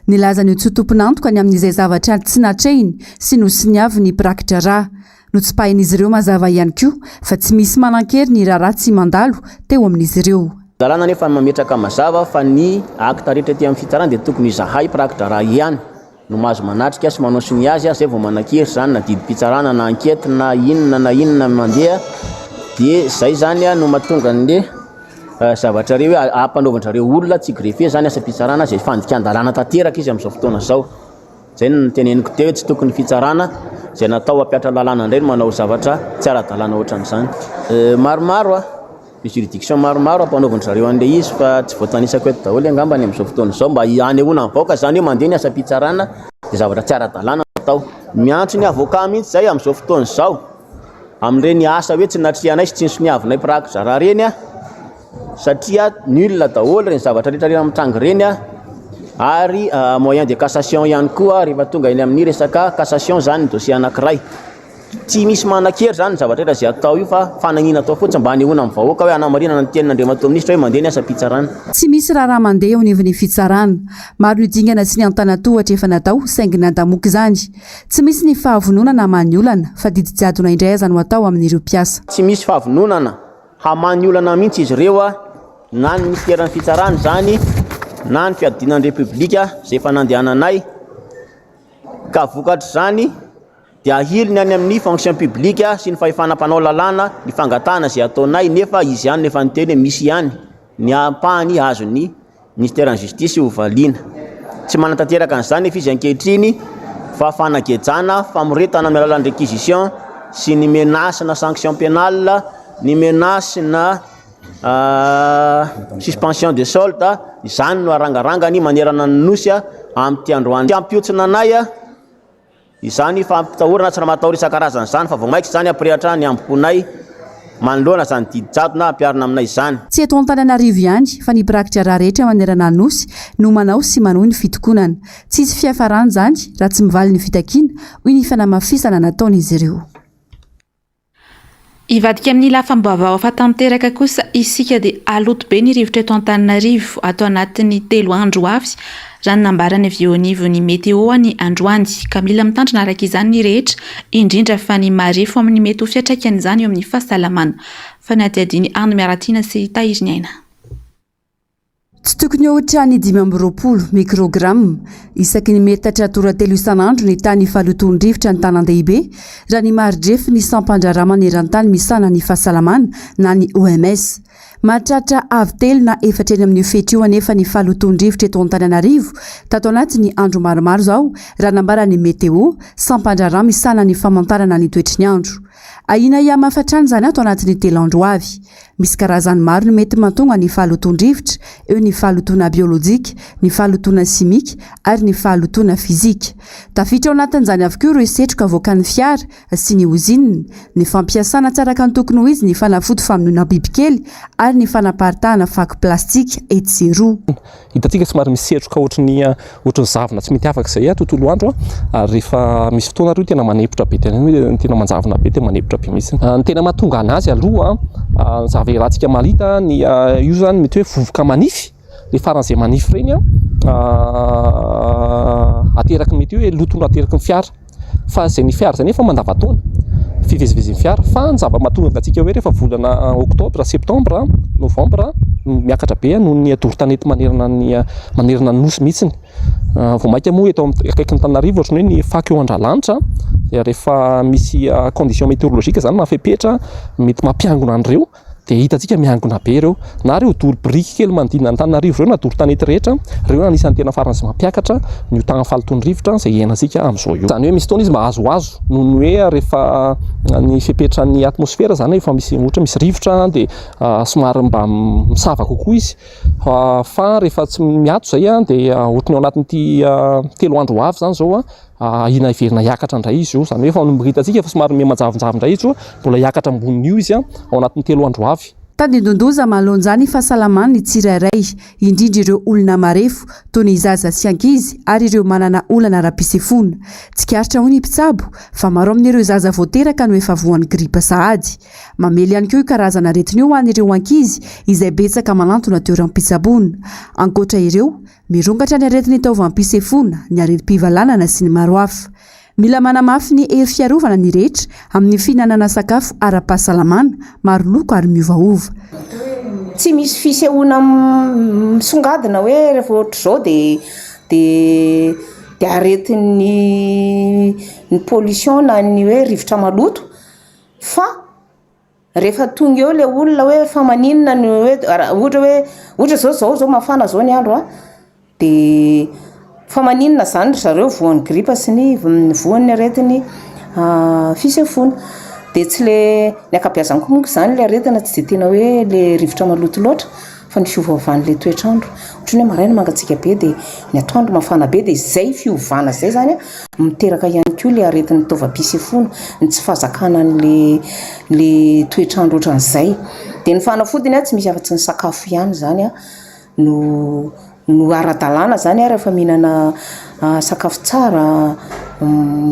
Speaker 13: Nilaza ny ho tsy tompon'antoka ny amin'izay zavatra tsy natrehiny sy nosoniaviny ny mpirakidraharaha. Notsipahin'izy ireo mazava ihany koa fa tsy misy manan-kery ny raharaha tsy mandalo teo amin'izy ireo.
Speaker 14: Lalàna anefa mametraka mazava fa ny acte rehetra ety amin'ny fitsarana dia tokony izahay mpirakidraharaha ihany no mahazo manatrika sy manao sonia azy zay vao manan-kery zany na didim-pitsarana na enquête na inona na inona mandeha de zay zany no mahatonga an'le zavatra reo hoe ampanaovan-drareo olona tsy greffier zany asam-pitsarana zay fandikan-dalàna tanteraka izy amin'izao fotoana izao, zay no noteneniko teo hoe tsy tokony fitsarana zay natao hampihatra lalàna indray no manao zavatra tsy ara-dalàna ohatran'izany. Maromaro a. Misy juridiction maromaro ampanaovin-dry zareo an'ilay izy fa tsy voatanisako eto daholo angamba ny amin'izao fotoana izao mba hanehoana ny vahoaka izany hoe mandeha ny asam-pitsarana dia zavatra tsy ara-dalàna no atao. Miantso ny avocat mihitsy izay amin'izao fotoana izao amin'ireny asa hoe tsy natrehanay sy tsy nosoniavinay mpiraki-draharaha ireny satria nul daholo ireny zavatra rehetra ireny mitranga ireny ary moyen de cassation ihany koa rehefa tonga eny amin'ny resaka cassation izany ny dossier anankiray. Tsy misy manan-kery izany ny zavatra rehetra izay atao io fa fanahiniana atao fotsiny mba hanehoana amin'ny vahoaka hoe hanamarinana ny tenin'Andriamatoa Minisitra hoe mandeha ny asam-pitsarana.
Speaker 13: Tsy misy raharaha mandeha eo anivon'ny fitsarana. Maro ny dingana sy ny antanatohatra efa natao saingy nandamoaka izany. Tsy misy ny fahavononana hamaha ny olana fa didy jadona indray aza no atao amin'ireo mpiasa.
Speaker 14: Tsy misy fahavononana hamaha ny olana mihitsy izy ireo na ny minisiteran'ny fitsarana izany na ny fiadiana ny Repoblika izay efa nandehananay ka vokatr'izany dia ahiliny any amin'ny fonction publique sy ny fahefana mpanao lalàna ny fangatahana izay ataonay nefa izy ihany no efa niteny hoe misy ihany ny ampahany azon'ny ministeran'ny justice ho valiana. Tsy manatanteraka an'izany nefa izy ankehitriny fa fanagejana, famoretana amin'ny alalan'ny réquisition sy ny menace na sanction pénale, ny menace na suspension de solde, izany no arangarangany manerana ny nosy amin'ity androany ity. Hampihontsona anay Izany fampitahorana tsy ramatahora isan-karazany izany fa vao mainka izany hampirehatra ny hambom-ponay manoloana izany didy jadona ampiharina aminay izany.
Speaker 13: Tsy eto Antananarivo ihany fa ny mpirakidraharaha rehetra manerana ny Nosy no manao sy manohy ny fitokonana. Tsy hisy fiafarany izany raha tsy mivaly ny fitakiana, hoy ny fanamafisana nataon'izy ireo.
Speaker 2: Hivadika amin'ny lafam-baovao hafa tanteraka kosa isika dia haloto be ny rivotra eto Antananarivo ato anatin'ny telo andro ho avy, raha ny nambaran'ny avy eo anivon'ny Météo ny androany, ka mila mitandrina araka izany ny rehetra, indrindra fa ny marefo amin'ny mety ho fiantraikan'izany eo amin'ny fahasalamana. Fanadihadian'i Ando Miaratiana sy Tahiriniaina.
Speaker 13: Tsy tokony hihoatra ny 25 mikrograma isaky ny metatra toratelo isan'andro ny tany fahalotoan'ny rivotra an-tanàn-dehibe, raha ny mari-drefin'ny sampan-draharaha maneran-tany misahana ny fahasalamana na ny OMS. Mahatratra avo telo na efatra eny amin'io fetra io anefa ny fahalotoan'ny rivotra eto Antananarivo tato anatin'ny andro maromaro izao, raha nambaran'ny Météo, sampan-draharaha misahana ny famantarana ny toetry ny andro. Ahiana hihamafy hatrany izany ato anatin'ny telo andro ho avy. Misy karazany maro ny mety mahatonga ny fahalotoan-drivotra, eo ny fahalotoana biolojika, ny fahalotoana simika ary ny fahalotoana fizika. Tafiditra ao anatin'izany avokoa ireo setroka avoakan'ny fiara sy ny ozinina, ny fampiasana tsy araka ny tokony ho izy ny fanafody famonoana bibikely ary ny fanaparitahana fako plastika etsy sy eroa.
Speaker 15: Hitantsika somary misy setroka ohatry ny ohatry ny zavona tsy mety afaka izay tontolo andro ary rehefa misy fotoana ary io tena manempotra be tena hoe tena manjavona be tena manempotra be mihitsy. Ny tena mahatonga anazy aloha ny zaveratsika malita ny io zany mety hoe vovoka manify le faran'izay manify ireny ateraky ny mety hoe loto nateraky ny fiara. Fa izay ny fiara izay nefa mandavantaona fivezivezen'ny fiara fa ny zava-mahatonga antsika hoe rehefa volana oktobra, septambra, novambra miakatra be noho ny doro tanety manerana ny manerana ny nosy mihitsy. Vao mainka moa eto akaikin'i Antananarivo ohatran'ny hoe ny fako eo Andralanitra dia rehefa misy condition météorologique izany mahafepetra mety mampiangona an'ireo. Dia hitantsika miangona be ireo, na ireo doro biriky kely manodidina an'Antananarivo ireo na doro tanety rehetra, ireo no anisan'ny tena faran'izay mampiakatra ny tahan'ny fahalotoan'ny rivotra izay iainantsika amin'izao io. Izany hoe misy fotoana izy mahazoazo noho ny hoe rehefa ny fepetran'ny atmosfera izany efa misy ohatra misy rivotra dia somary mba misava kokoa izy fa rehefa tsy miato izay dia ohatran'ny ao anatin'ity telo andro ho avy izany izao Ahiana hiverina hiakatra indray izy io, izany hoe efa manomboka hitantsika fa somary miha manjavonjavo indray izy io, mbola hiakatra ambonin'io izy ao anatin'ny telo andro ho avy.
Speaker 13: Tandindon-doza manoloana ny fahasalaman'ny tsirairay, indrindra ireo olona marefo, toy ny zaza sy ankizy ary ireo manana olana ara-pisefoana. Tsikaritra hoy ny mpitsabo fa maro amin'ireo zaza vao teraka no efa voan'ny gripa sahady. Mamely ihany koa io karazana aretina io ho an'ireo ankizy izay betsaka manantona toeram-pitsaboana. Ankoatra ireo, Mirongatra ny aretin'ny taovam-pisefoana, ny aretim-pivalanana sy ny maro hafa. Mila manamafy ny hery fiarovana ny rehetra amin'ny fihinanana sakafo ara-pahasalamana, maro loko ary miovaova.
Speaker 16: Tsy misy fisehoana misongadina hoe rehefa ohatr'izao dia dia dia aretin'ny ny pollution na ny hoe rivotra maloto fa Rehefa tonga eo le olona hoe fa maninona no hoe ohatra hoe ohatra zao zao zao mafana zao ny andro an, de fa maninona zany ry zareo voan'ny gripa sy ny voan'ny aretin'ny fisefoana, de tsy le ny ankabeazany koa monko zany le aretina tsy de tena hoe le rivotra maloto loatra fa ny fiovaovan'le toetr'andro, ohatran'ny hoe maraina mangatsiaka be de ny atoandro mafana be de zay fiovana zay zany an Miteraka ihany koa ilay aretin'ny taovam-pisefoana, ny tsy fahazakana an'ilay ilay toetr'andro ohatran'izay. Dia ny fanafodiny tsy misy afa-tsy ny sakafo ihany izany no no ara-dalàna izany rehefa mihinana sakafo tsara.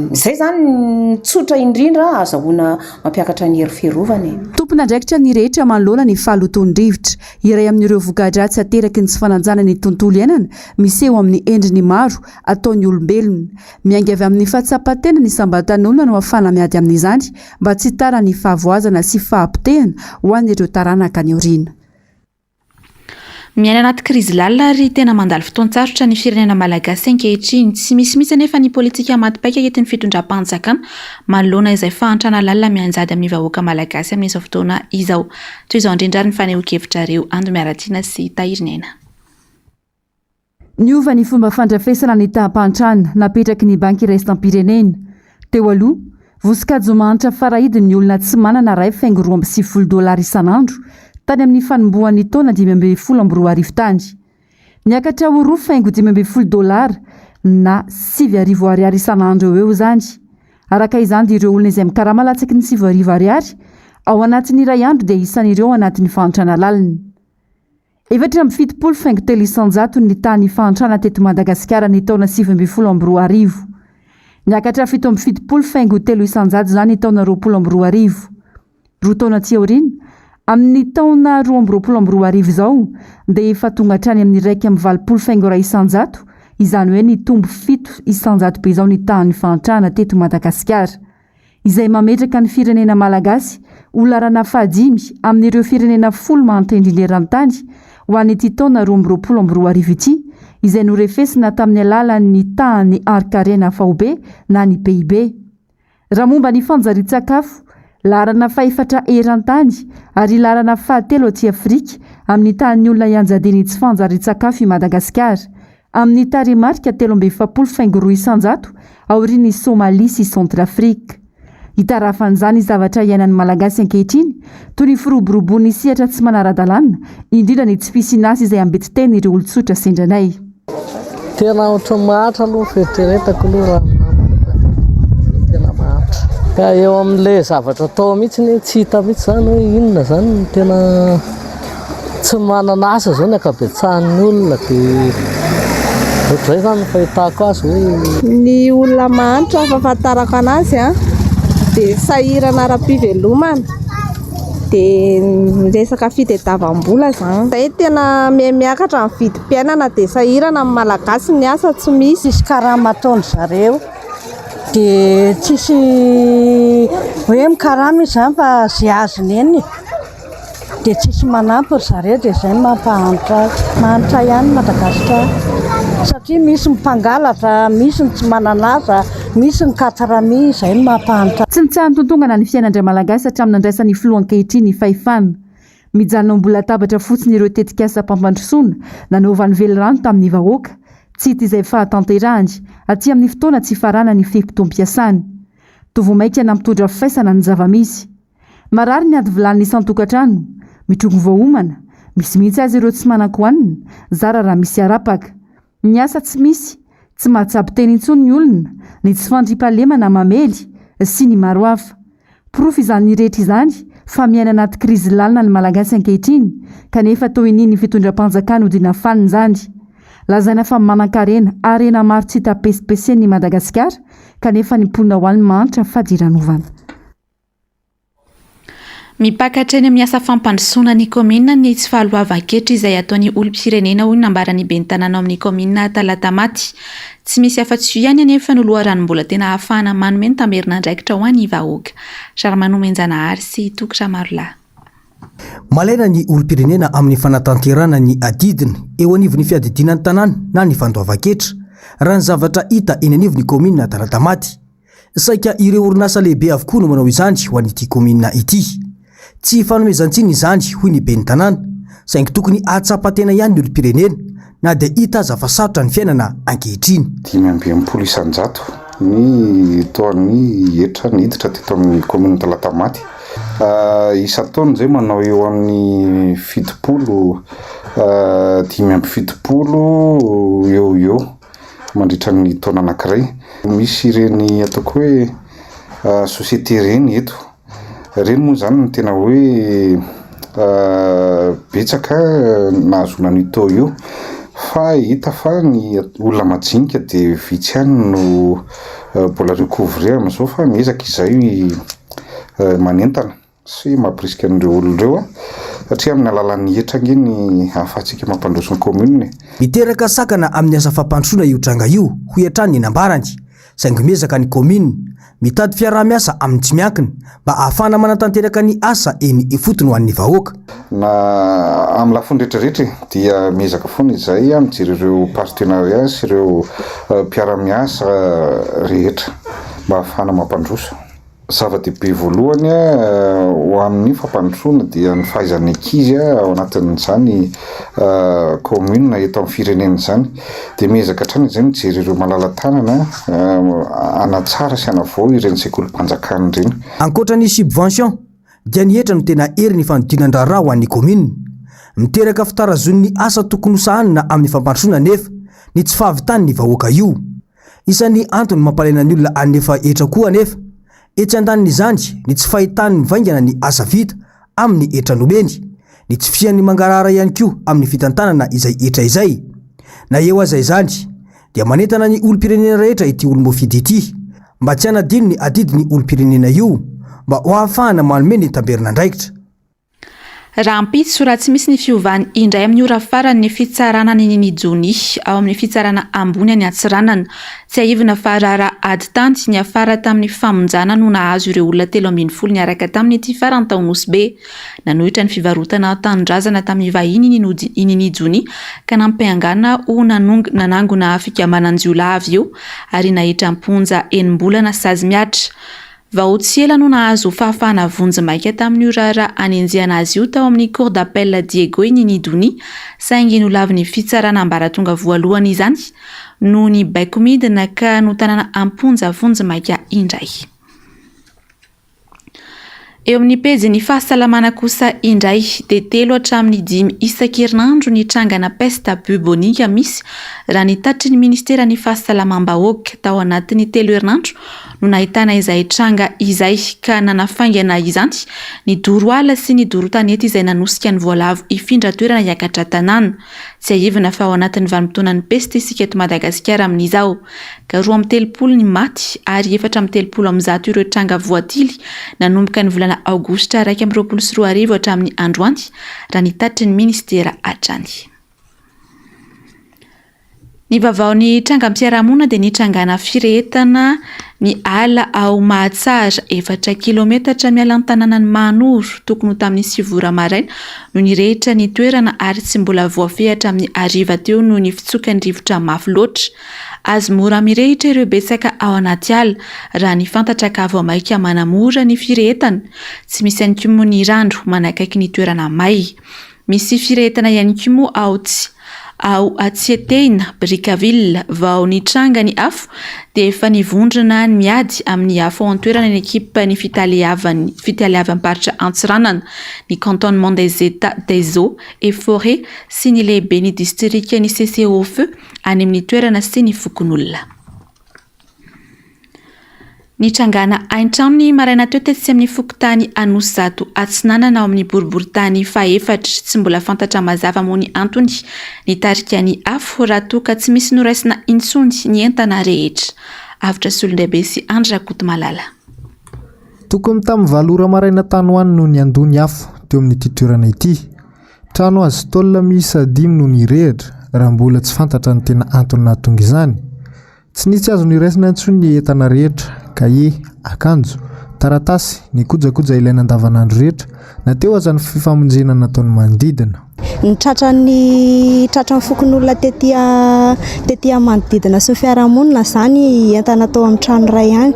Speaker 16: Izay izany no tsotra indrindra ahazahoana mampiakatra ny hery fiarovana e.
Speaker 13: Tompon'andraikitra ny rehetra manoloana ny fahalotoan'ny rivotra. Iray amin'ireo voka-dratsy ateraky ny tsy fanajana ny tontolo iainana miseho amin'ny endriny maro ataon'ny olombelona. Miainga avy amin'ny fahatsapan-tena ny isam-batan'olona no ahafahana miady amin'izany mba tsy hitaran'ny fahavoazana sy fahapotehana ho an'ireo taranaka any aoriana.
Speaker 2: Miaina anaty krizy lalina ary tena mandalo fotoan-tsarotra ny firenena malagasy ankehitriny. Tsy misy mihitsy anefa ny politika maty paika entin'ny fitondram-panjakana manoloana izay fahantrana lalina mianjady amin'ny vahoaka malagasy amin'izao fotoana izao. Toy izao indrindra ary ny fanehoan-kevitrareo Ando Miaratiana sy Tahiriniaina.
Speaker 13: Niova ny fomba fandrafesana ny taham-pahantrana napetraky ny Banky iraisam-pirenena. Teo aloha, voasokajy ho mahantra farahidiny ny olona tsy manana iray faingo 92 dolara isan'andro tany amin'ny fanombohan'ny taona 2015 tany. Niakatra ho roa faingo 15 dolara na 9000 ariary isan'andro eo ho eo izany. Araka izany dia ireo olona izay mikarama latsaky ny 9000 ariary ao anatin'ny iray andro dia isan'ireo anatin'ny fahantrana lalina. 74 faingo telo isan-jato ny tahan'ny fahantrana teto Madagasikara ny taona 2019. Niakatra 77 faingo telo isan-jato izany ny taona 2020. Roa taona aty aoriana, amin'ny taona 2022 izao, dia efa tonga hatrany amin'ny 81,1%, izany hoe nitombo 7% be izao ny tahan'ny fahantrana teto Madagasikara. Izay mametraka ny firenena malagasy ho laharana fahadimy amin'ireo firenena folo mahantra indrindra eran-tany ho an'ity taona 2022 ity, izay norefesina tamin'ny alalan'ny tahan'ny harin-karena faobe na ny PIB. Raha momba ny fanjarian-tsakafo, laharana fahefatra eran-tany ary laharana fahatelo aty Afrika amin'ny tahan'ny olona ianjadian'ny tsy fanjarian-tsakafo i Madagasikara, amin'ny tarehimarika 43,2% aorian'i Somalia sy Centrafrique. Itarafan'izany zavatra iainan'ny Malagasy ankehitriny, toy ny firoborobon'ny sehatra tsy manara-dalàna, indrindra ny tsy fisian'asa izay ambetiteny ireo olon-tsotra sendra anay.
Speaker 17: Tena ohatran'ny mahantra aloha ny fieritreretako aloha raha ny namako e, tena mahantra. Ka eo amin'ilay zavatra atao mihitsy tsy hita mihitsy izany hoe inona izany no tena tsy manana asa izao ny ankabetsahan'ny olona dia ohatr'izay izany ny fahitako azy hoe.
Speaker 18: Ny olona mahantra fahafantarako anazy dia sahirana ara-pivelomana. Dia resaka fitadiavam-bola izany. Izay tena miha-miakatra ny vidim-piainana dia sahirana ny Malagasy ny asa tsy misy.
Speaker 19: Tsisy karama ataon-dry zareo dia tsisy hoe mikarama izy izany fa izay azony eny e. Dia tsisy manampy ry zareo dia izay no mampahantra azy. Mahantra ihany Madagasikara satria misy ny mpangalatra, misy ny tsy manana asa. Misy ny quatre mi izay no mampahantra.
Speaker 13: Tsy nitsaha-nitontongana ny fiainan-dRamalagasy hatramin'ny nandraisan'ny filoha ankehitriny ny fahefana. Mijanona ho mbola latabatra fotsiny ireo tetikasam-pampandrosoana nanaovany velirano tamin'ny vahoaka. Tsy hita izay fahatanterahany aty amin'ny fotoana tsy hifaranan'ny fe-potoam-piasany. Toa vao mainka nampitondra faisana ny zava-misy. Marary ny ady vilany isan-tokantrano, mitrongy vao homana, misy mihitsy aza ireo tsy manan-kohanina, zara raha misy harapaka. Ny asa tsy misy, tsy mahatsabo tena intsony ny olona, ny tsy fandriampahalemana mamely, sy ny maro hafa. Porofo izany rehetra izany fa miaina anaty krizy lalina ny Malagasy ankehitriny, kanefa toa inian'ny fitondram-panjakana hodiana fanina izany. Lazaina fa manan-karena, harena maro tsy hita pesipesenina i Madagasikara, kanefa ny mponina ao any mahantra fadiranovana.
Speaker 2: Mipaka hatreny amin'ny asa fampandrosoana ny kaominina ny tsy fahaloavan-ketra izay ataon'ny olom-pirenena hoy ny nambaran'ny ben'ny tanàna ao amin'ny kaominina Talatamaty. Tsy misy afa-tsy io ihany anefa no loharanom-bola tena ahafahana manome ny tamberin'andraikitra ho an'ny vahoaka. Raramanomenjanahary sy Toky Ramarolahy.
Speaker 3: Malaina ny olom-pirenena amin'ny fanatanterahana ny adidiny eo anivon'ny fiadidiana ny tanàna na ny fandoavan-ketra, raha ny zavatra hita eny anivon'ny kaominina Talatamaty. Saika ireo orinasa lehibe avokoa no manao izany ho an'ity kaominina ity. Tsy ifanomezan-tsiny izany, hoy ny ben'ny tanàna, saingy tokony hahatsapa tena ihany ny olom-pirenena na dia hita aza fa sarotra ny fiainana ankehitriny.
Speaker 20: 65 isan-jato ny taon'ny hetra niditra teto amin'ny kaominina Talatamaty. Isan-taona izay manao eo amin'ny 70, 75 eo ho eo. mandritra ny taona anankiray. Misy ireny ataoko hoe société ireny eto, ireny moa izany no tena hoe betsaka nahazoana an'io taux io fa hita fa ny olona majinika dia vitsy ihany no mbola recouvrer amin'izao fa miezaka izahay manentana. sy mampirisika an'ireo olona ireo an, satria amin'ny alalan'ny hetra ange ny ahafahantsika mampandroso ny commune e.
Speaker 3: Miteraka sakana amin'ny asa fampandrosoana io tranga io, hoy hatrany ny nambarany, saingy miezaka ny kaominina, mitady fiaraha-miasa amin'ny tsy miankina, mba ahafahana manatanteraka ny asa eny ifotony ho an'ny vahoaka.
Speaker 20: Na amin'ny lafiny rehetra rehetra e, dia miezaka foana izahay mijery ireo partenariat sy ireo mpiara-miasa rehetra mba ahafahana mampandroso. Zava-dehibe voalohany ho amin'ny fampandrosoana dia ny fahaizan'ny ankizy ao anatin'izany commune eto amin'ny firenena izany. Dia miezaka hatrany izahay mijery ireo malala-tanana hanatsara sy hanavao ireny sekolim-panjakana ireny.
Speaker 3: Ankoatra ny subvention dia ny hetra no tena herin'ny fanodinan-draharaha ho an'ny kaominina. Miteraka fitarazoan'ny asa tokony hosahanina amin'ny fampandrosoana anefa ny tsy fahavitan'ny vahoaka io. Isan'ny antony mampalaina ny olona hanefa hetra koa anefa, etsy andanin'izany, ny tsy fahitany mivaingana ny asa vita amin'ny hetra nomeny, ny tsy fisian'ny mangarahara ihany koa amin'ny fitantanana izay hetra izay. Na eo aza izany, dia manentana ny olom-pirenena rehetra ity olom-boafidy ity, mba tsy hanadino ny adidin'ny olom-pirenena io, mba ho ahafahana manome ny tamberin'andraikitra.
Speaker 2: Rahampitso, raha tsy misy ny fiovany indray amin'ny ora farany ny fitsarana an'i Nini Johnny ao amin'ny fitsarana ambony any Antsiranana. Tsiahivina fa raharaha ady tany niafara tamin'ny famonjana no nahazo ireo olona 13 niaraka taminy ity farany tao Nosy Be. Nanohitra ny fivarotana tanindrazana tamin'ny vahiny i Nini Johnny ka nampiangana ho nanangona fikambanan-jiolahy avy eo ary naiditra am-ponja enim-bolana sazy mihatra. Vao tsy ela no nahazo fahafahana vonjimaika tamin'io raharaha anenjehana azy io tao amin'ny Cour d'appel Diego i Nini Donia, saingy nolavin'ny fitsarana ambaratonga voalohany izany noho ny baiko midina ka notanana am-ponja vonjimaika indray. Eo amin'ny pejin'ny fahasalamana kosa indray dia telo hatramin'ny dimy isan-kerinandro ny trangana peste bubonique misy raha ny tatitry ny ministeran'ny fahasalamam-bahoaka tao anatin'ny telo herinandro no nahitana izay tranga izay ka nanafaingana izany ny doro ala sy ny doro tanety izay nanosika ny voalavo hifindra toerana hiakatra tanàna. Tsiahivina fa ao anatin'ny vanim-potoanan'ny pesta isika eto Madagasikara amin'izao ka 32 ny maty ary 134 ireo tranga voatily nanomboka ny volana aogositra 2021 hatramin'ny androany raha ny tatitry ny minisitera hatrany. Ny vaovaon'ny trangam-piarahamonina dia nitrangana firehetana ny ala ao Mahatsara, efatra kilaometatra miala ny tanànan'i Mahanoro, tokony ho tamin'ny sivy ora maraina no nirehitra ny toerana ary tsy mbola voafehy hatramin'ny hariva teo noho ny fitsokan'ny rivotra mafy loatra. Azo mora mirehitra ireo betsaka ao anaty ala, raha ny fantatra ka vao mainka manamora ny firehetana. Tsy misy ihany koa moa ny rano manakaiky ny toerana may. Misy firehetana ihany koa moa ao tsy ao Atsietehina, Brickaville. Vao nitranga ny afo dia efa nivondrona ny miady amin'ny afo ao an-toerana ny ekipan'ny fitaleavan'ny fitaleavam-paritra Antsiranana, ny Cantonnement des Etats des Eaux et Forêts sy ny lehiben'ny distrikan'ny CCOFE any amin'ny toerana sy ny fokonolona. Nitrangana haintrano ny maraina teo tetsy amin'ny fokontany Anosizato Atsinanana ao amin'ny boriborintany fahefatra. Tsy mbola fantatra mazava moa ny antony nitarika ny afo raha toa ka tsy misy noraisina intsony ny entana rehetra. Avotra Solondraibe sy Andry Rakotomalala.
Speaker 6: Tokony tamin'ny valo ora maraina tany ho any no niandoha ny afo teo amin'ity toerana ity. Trano hazo tôle miisa dimy no nirehitra raha mbola tsy fantatra ny tena antony nahatonga izany. Tsy nisy azo niraisina intsony ny entana rehetra, kahie, akanjo, taratasy, ny kojakoja ilaina andavanandro rehetra, na teo aza ny fifamonjena nataon'ny manodidina.
Speaker 18: Ny tratran'ny tratran'ny fokonolona tety tety amin'ny manodidina sy ny fiarahamonina izany entana tao amin'ny trano iray ihany.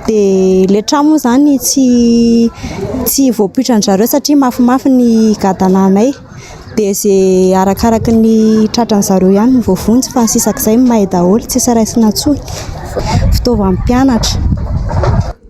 Speaker 18: Dia ilay trano moa izany tsy tsy voapoitran-dry zareo satria mafimafy ny gadananay. Dia izay arakaraky ny tratran'ny zareo ihany no voavonjy fa ny sisak'izay may daholo, tsisy raisina intsony. Fitaovan'ny mpianatra.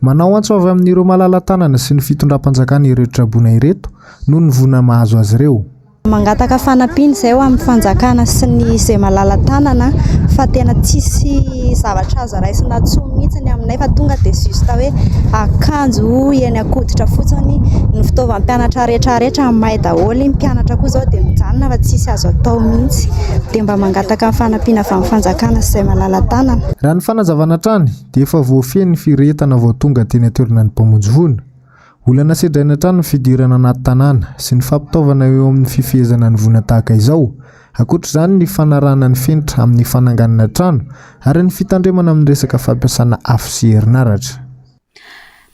Speaker 6: Manao antso avy amin'ireo malala-tanana sy ny fitondram-panjakana ireto traboina ireto noho ny voina mahazo azy ireo.
Speaker 18: Mangataka fanampiana izay ho amin'ny fanjakana sy ny izay malala-tanana fa tena tsisy zavatra azo raisina intsony mihitsy ny aminay fa tonga dia juste hoe akanjo eny an-koditra fotsiny, ny fitaovam-pianatra rehetrarehetra may daholo, ny mpianatra koa izao dia mijanona fa tsisy azo atao mihitsy, dia mba mangataka ny fanampiana avy amin'ny fanjakana sy izay malala-tanana.
Speaker 6: Raha ny fanazavana hatrany dia efa voafehy ny firehetana vao tonga teny an-toerana ny mpamonjy voina. Olana sedraina hatrany ny fidirana anaty tanàna sy ny fampitaovana eo amin'ny fifehezana ny voina tahaka izao. Ankoatra izany ny fanarahana ny fenitra amin'ny fananganana trano ary ny fitandremana amin'ny resaka fampiasana afo sy herinaratra.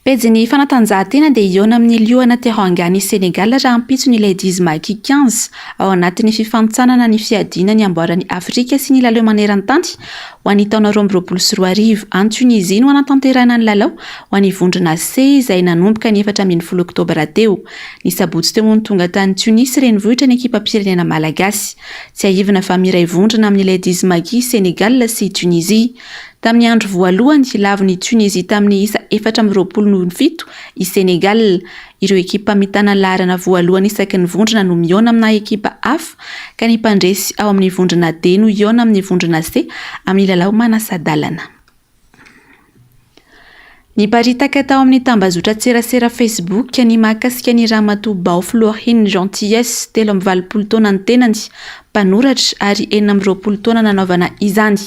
Speaker 2: Pejin'ny fanatanjahantena dia hihaona amin'ny Liona Teranga any Sénégal rahampitso ny Ladies Maki 15 ao anatin'ny fifanintsanana ny fiadiana ny amboaran'i Afrika sy ny lalao maneran-tany ho an'ny taona 2022. Any Tunisie no hanatanterahina ny lalao ho an'ny vondrona C izay nanomboka ny 14 oktobra teo. Ny sabotsy teo moa no tonga tany Tunis renivohitra ny ekipam-pirenena malagasy. Tsiahivina fa miray vondrona amin'ny Ladies Maki Sénégal sy Tunisie. Tamin'ny andro voalohany, lavon'i Tunisie tamin'ny isa 24 noho ny fito i Sénégal. Ireo ekipa mitana ny laharana voalohany isaky ny vondrona no mihaona amina ekipa hafa, ka ny mpandresy ao amin'ny vondrona D no hihaona amin'ny vondrona C amin'ny lalao manasa-dalana. Niparitaka tao amin'ny tambazotran-tserasera Facebook ny mahakasika ny Ramatoa Bao Florine Gentillesse, 83 taona ny tenany, mpanoratra ary 26 taona nanaovana izany.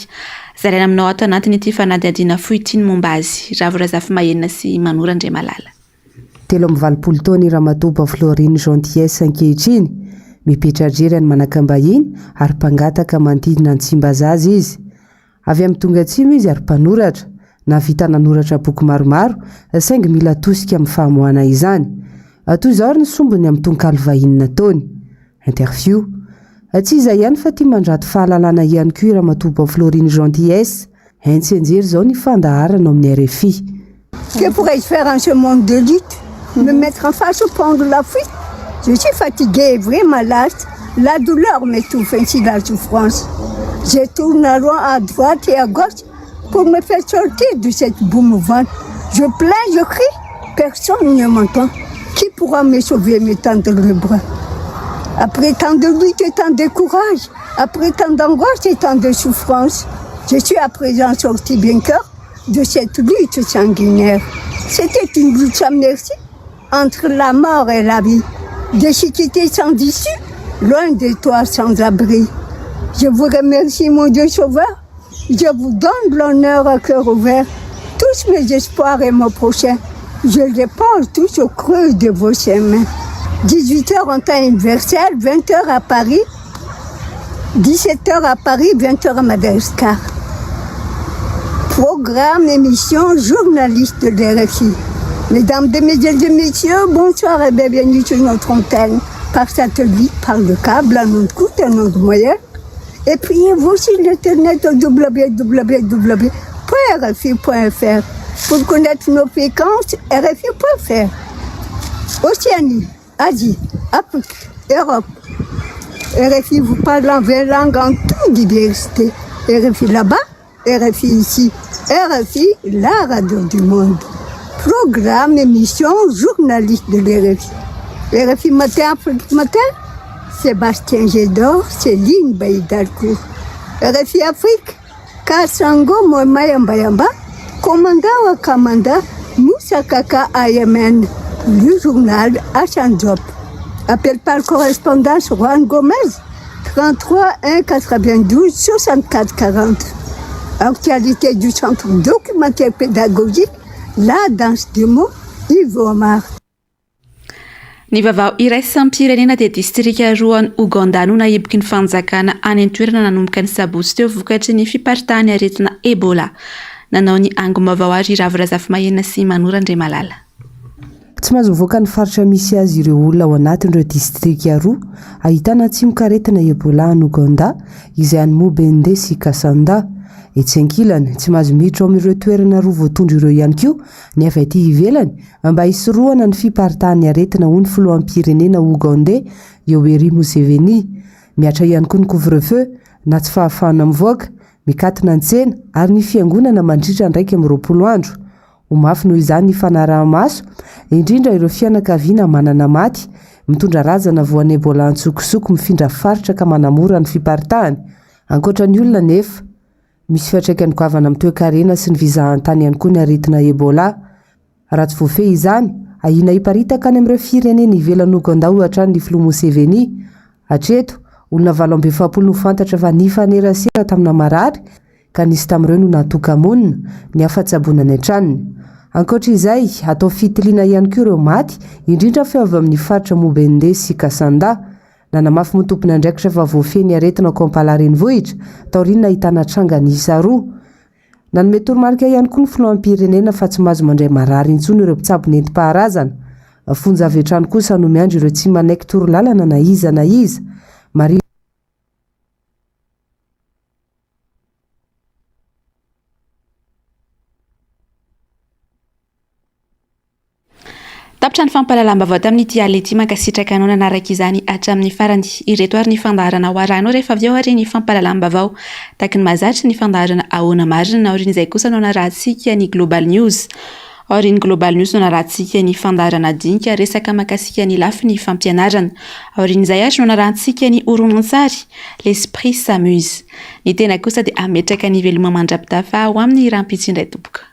Speaker 2: Zaraina aminao ato anatin'ity fanadihadiana fohy ity ny momba azy. Ravo Razafimahenina sy Manoro Andriamalala.
Speaker 21: 83 taona i Ramatoa Baoflorine Gentillesse ankehitriny. Mipetra-drery any Manakambahiny ary mpangataka manodidina an'i Tsimbazaza izy. Avy amin'ny Donga Atsimo izy ary mpanoratra. Nahavita nanoratra boky maromaro saingy mila tosika amin'ny famoahana izany. Toy izao ary ny sombiny amin'ny tononkalo vahiny nataony. Interview. Tsy izay ihany fa tia mandrato fahalalana ihany koa i Ramatoa Baoflorine Gentillesse. Hainy tsianjery izao ny fandaharana ao amin'ny rfi.
Speaker 22: Que pourrais-je faire en ce monde de lutte Me mettre en face ou prendre la fuite Je suis fatigué et vraiment las La douleur m'étouffe ainsi la souffrance Je tourne en rond à droite et à gauche Pour me faire sortir de cette boue mouvante Je plains, je crie, personne ne m'entend Qui pourra me sauver, me tendre le bras Après tant de lutte et tant de courage Après tant d'angoisse et tant de souffrance Je suis à présent sorti vainqueur de cette lutte sanguinaire. C'était une lutte sans merci entre la mort et la vie. Déchiqueté sans issue, loin de toi sans abri. Je vous remercie, mon Dieu sauveur. Je vous donne l'honneur à cœur ouvert. Tous mes espoirs et mon prochain, je les porte tous au creux de vos mains. 18h en temps universel, 20h à Paris, 17h à Paris, 20h à Madagascar. Programme, émission, journaliste de l'RFI. Mesdames, Mesdemoiselles et Messieurs, bonsoir et bienvenue sur notre antenne par satellite, par le câble, un onde courte, un onde moyenne. Et puis, vous sur l'internet au www.rfi.fr pour connaître nos fréquences rfi.fr. Océanie, Asie, Afrique, Europe. RFI vous parle en 20 langues en toute diversité. RFI là-bas, RFI ici. RFI, la radio du monde. Programme, émission, journaliste de l'RFI. RFI matin, Afrique matin, Sébastien Gédor, Céline Baïdalcourt. RFI Afrique, Kassango Moemayambayamba, Commandant Wakamanda, Moussa Kaka AMN, le journal Hassan Diop. Appel par correspondance Juan Gomez, 33 1 92 64 40. Actualité du centre documentaire pédagogique, la danse des mots, Yves Omar.
Speaker 2: Ny vaovao iraisam-pirenena dia distrika roa any Ouganda no nahiboky ny fanjakana any an-toerana nanomboka ny sabotsy teo vokatry ny fiparitahan'ny aretina Ebola. Nanao ny angom-baovao ary i Ravo Razafimahenina sy Manoro Andriamalala.
Speaker 21: Tsy mahazo mivoaka ny faritra misy azy ireo olona ao anatin'ireo distrika roa ahitana tsimokaretina Ebola any Ouganda izay any Mubende sy Kassanda. Etsy ankilany, tsy mahazo miditra ao amin'ireo toerana roa voatondro ireo ihany koa ny avy aty ivelany Mba hisorohana ny fiparitahan'ny aretina hoy ny filoham-pirenena Ougandais, Yoweri Museveni. Mihatra ihany koa ny couvre-feu, na tsy fahafahana mivoaka, mikatona ny tsena ary ny fiangonana mandritra ny 21 andro. Ho mafy noho izany ny fanaraha-maso, indrindra ireo fianakaviana manana maty, mitondra razana voan'ny Ebola antsokosoko mifindra faritra ka manamora ny fiparitahany. Ankoatra ny olona anefa, misy fiantraikany goavana amin'ny toekarena sy ny fizahantany ihany koa ny aretina Ebola. Raha tsy voafehy izany, ahiana hiparitaka any amin'ireo firenena ivelan'i Ogandà hoy hatrany ny filoha Museveni. Hatreto, olona 48 no fantatra fa nifanerasera tamina marary ka nisy tamin'ireo no natoka-monina, ny hafa tsaboina any an-tranony. Ankoatra izay, atao fitiliana ihany koa ireo maty, indrindra fa avy amin'ny faritra Mubende sy Kassanda. Nanamafy moa tompon'andraikitra fa voafehy ny aretina ao Kampala renivohitra, taorian'ny nahitana tranga niisa roa. Nanome toromarika ihany koa ny filoham-pirenena fa tsy mahazo mandray marary intsony ireo mpitsabo nentim-paharazana. Fonja avy hatrany kosa no miandry ireo tsy manaiky torolalana na iza na iza. Marihina.
Speaker 2: Tapitra ny fampahalalam-baovao tamin'ity alina ity. Mankasitraka anao nanaraka izany hatramin'ny farany. Ireto ary ny fandaharana ho arahinao rehefa avy eo ary ny fampahalalam-baovao. Taky ny mahazatra ny fandaharana Ahoana Marina. Aorian'izay kosa no hanarahantsika ny Global News. Aorian'ny Global News no hanarahantsika ny fandaharana Dinika resaka mahakasika ny lafiny fampianarana. Aorian'izay ary no hanarahantsika ny horonantsary L'esprit s'amuse. Ny tena kosa dia hametraka ny veloma mandra-pitafa ho amin'ny rahampitso indray tompoko.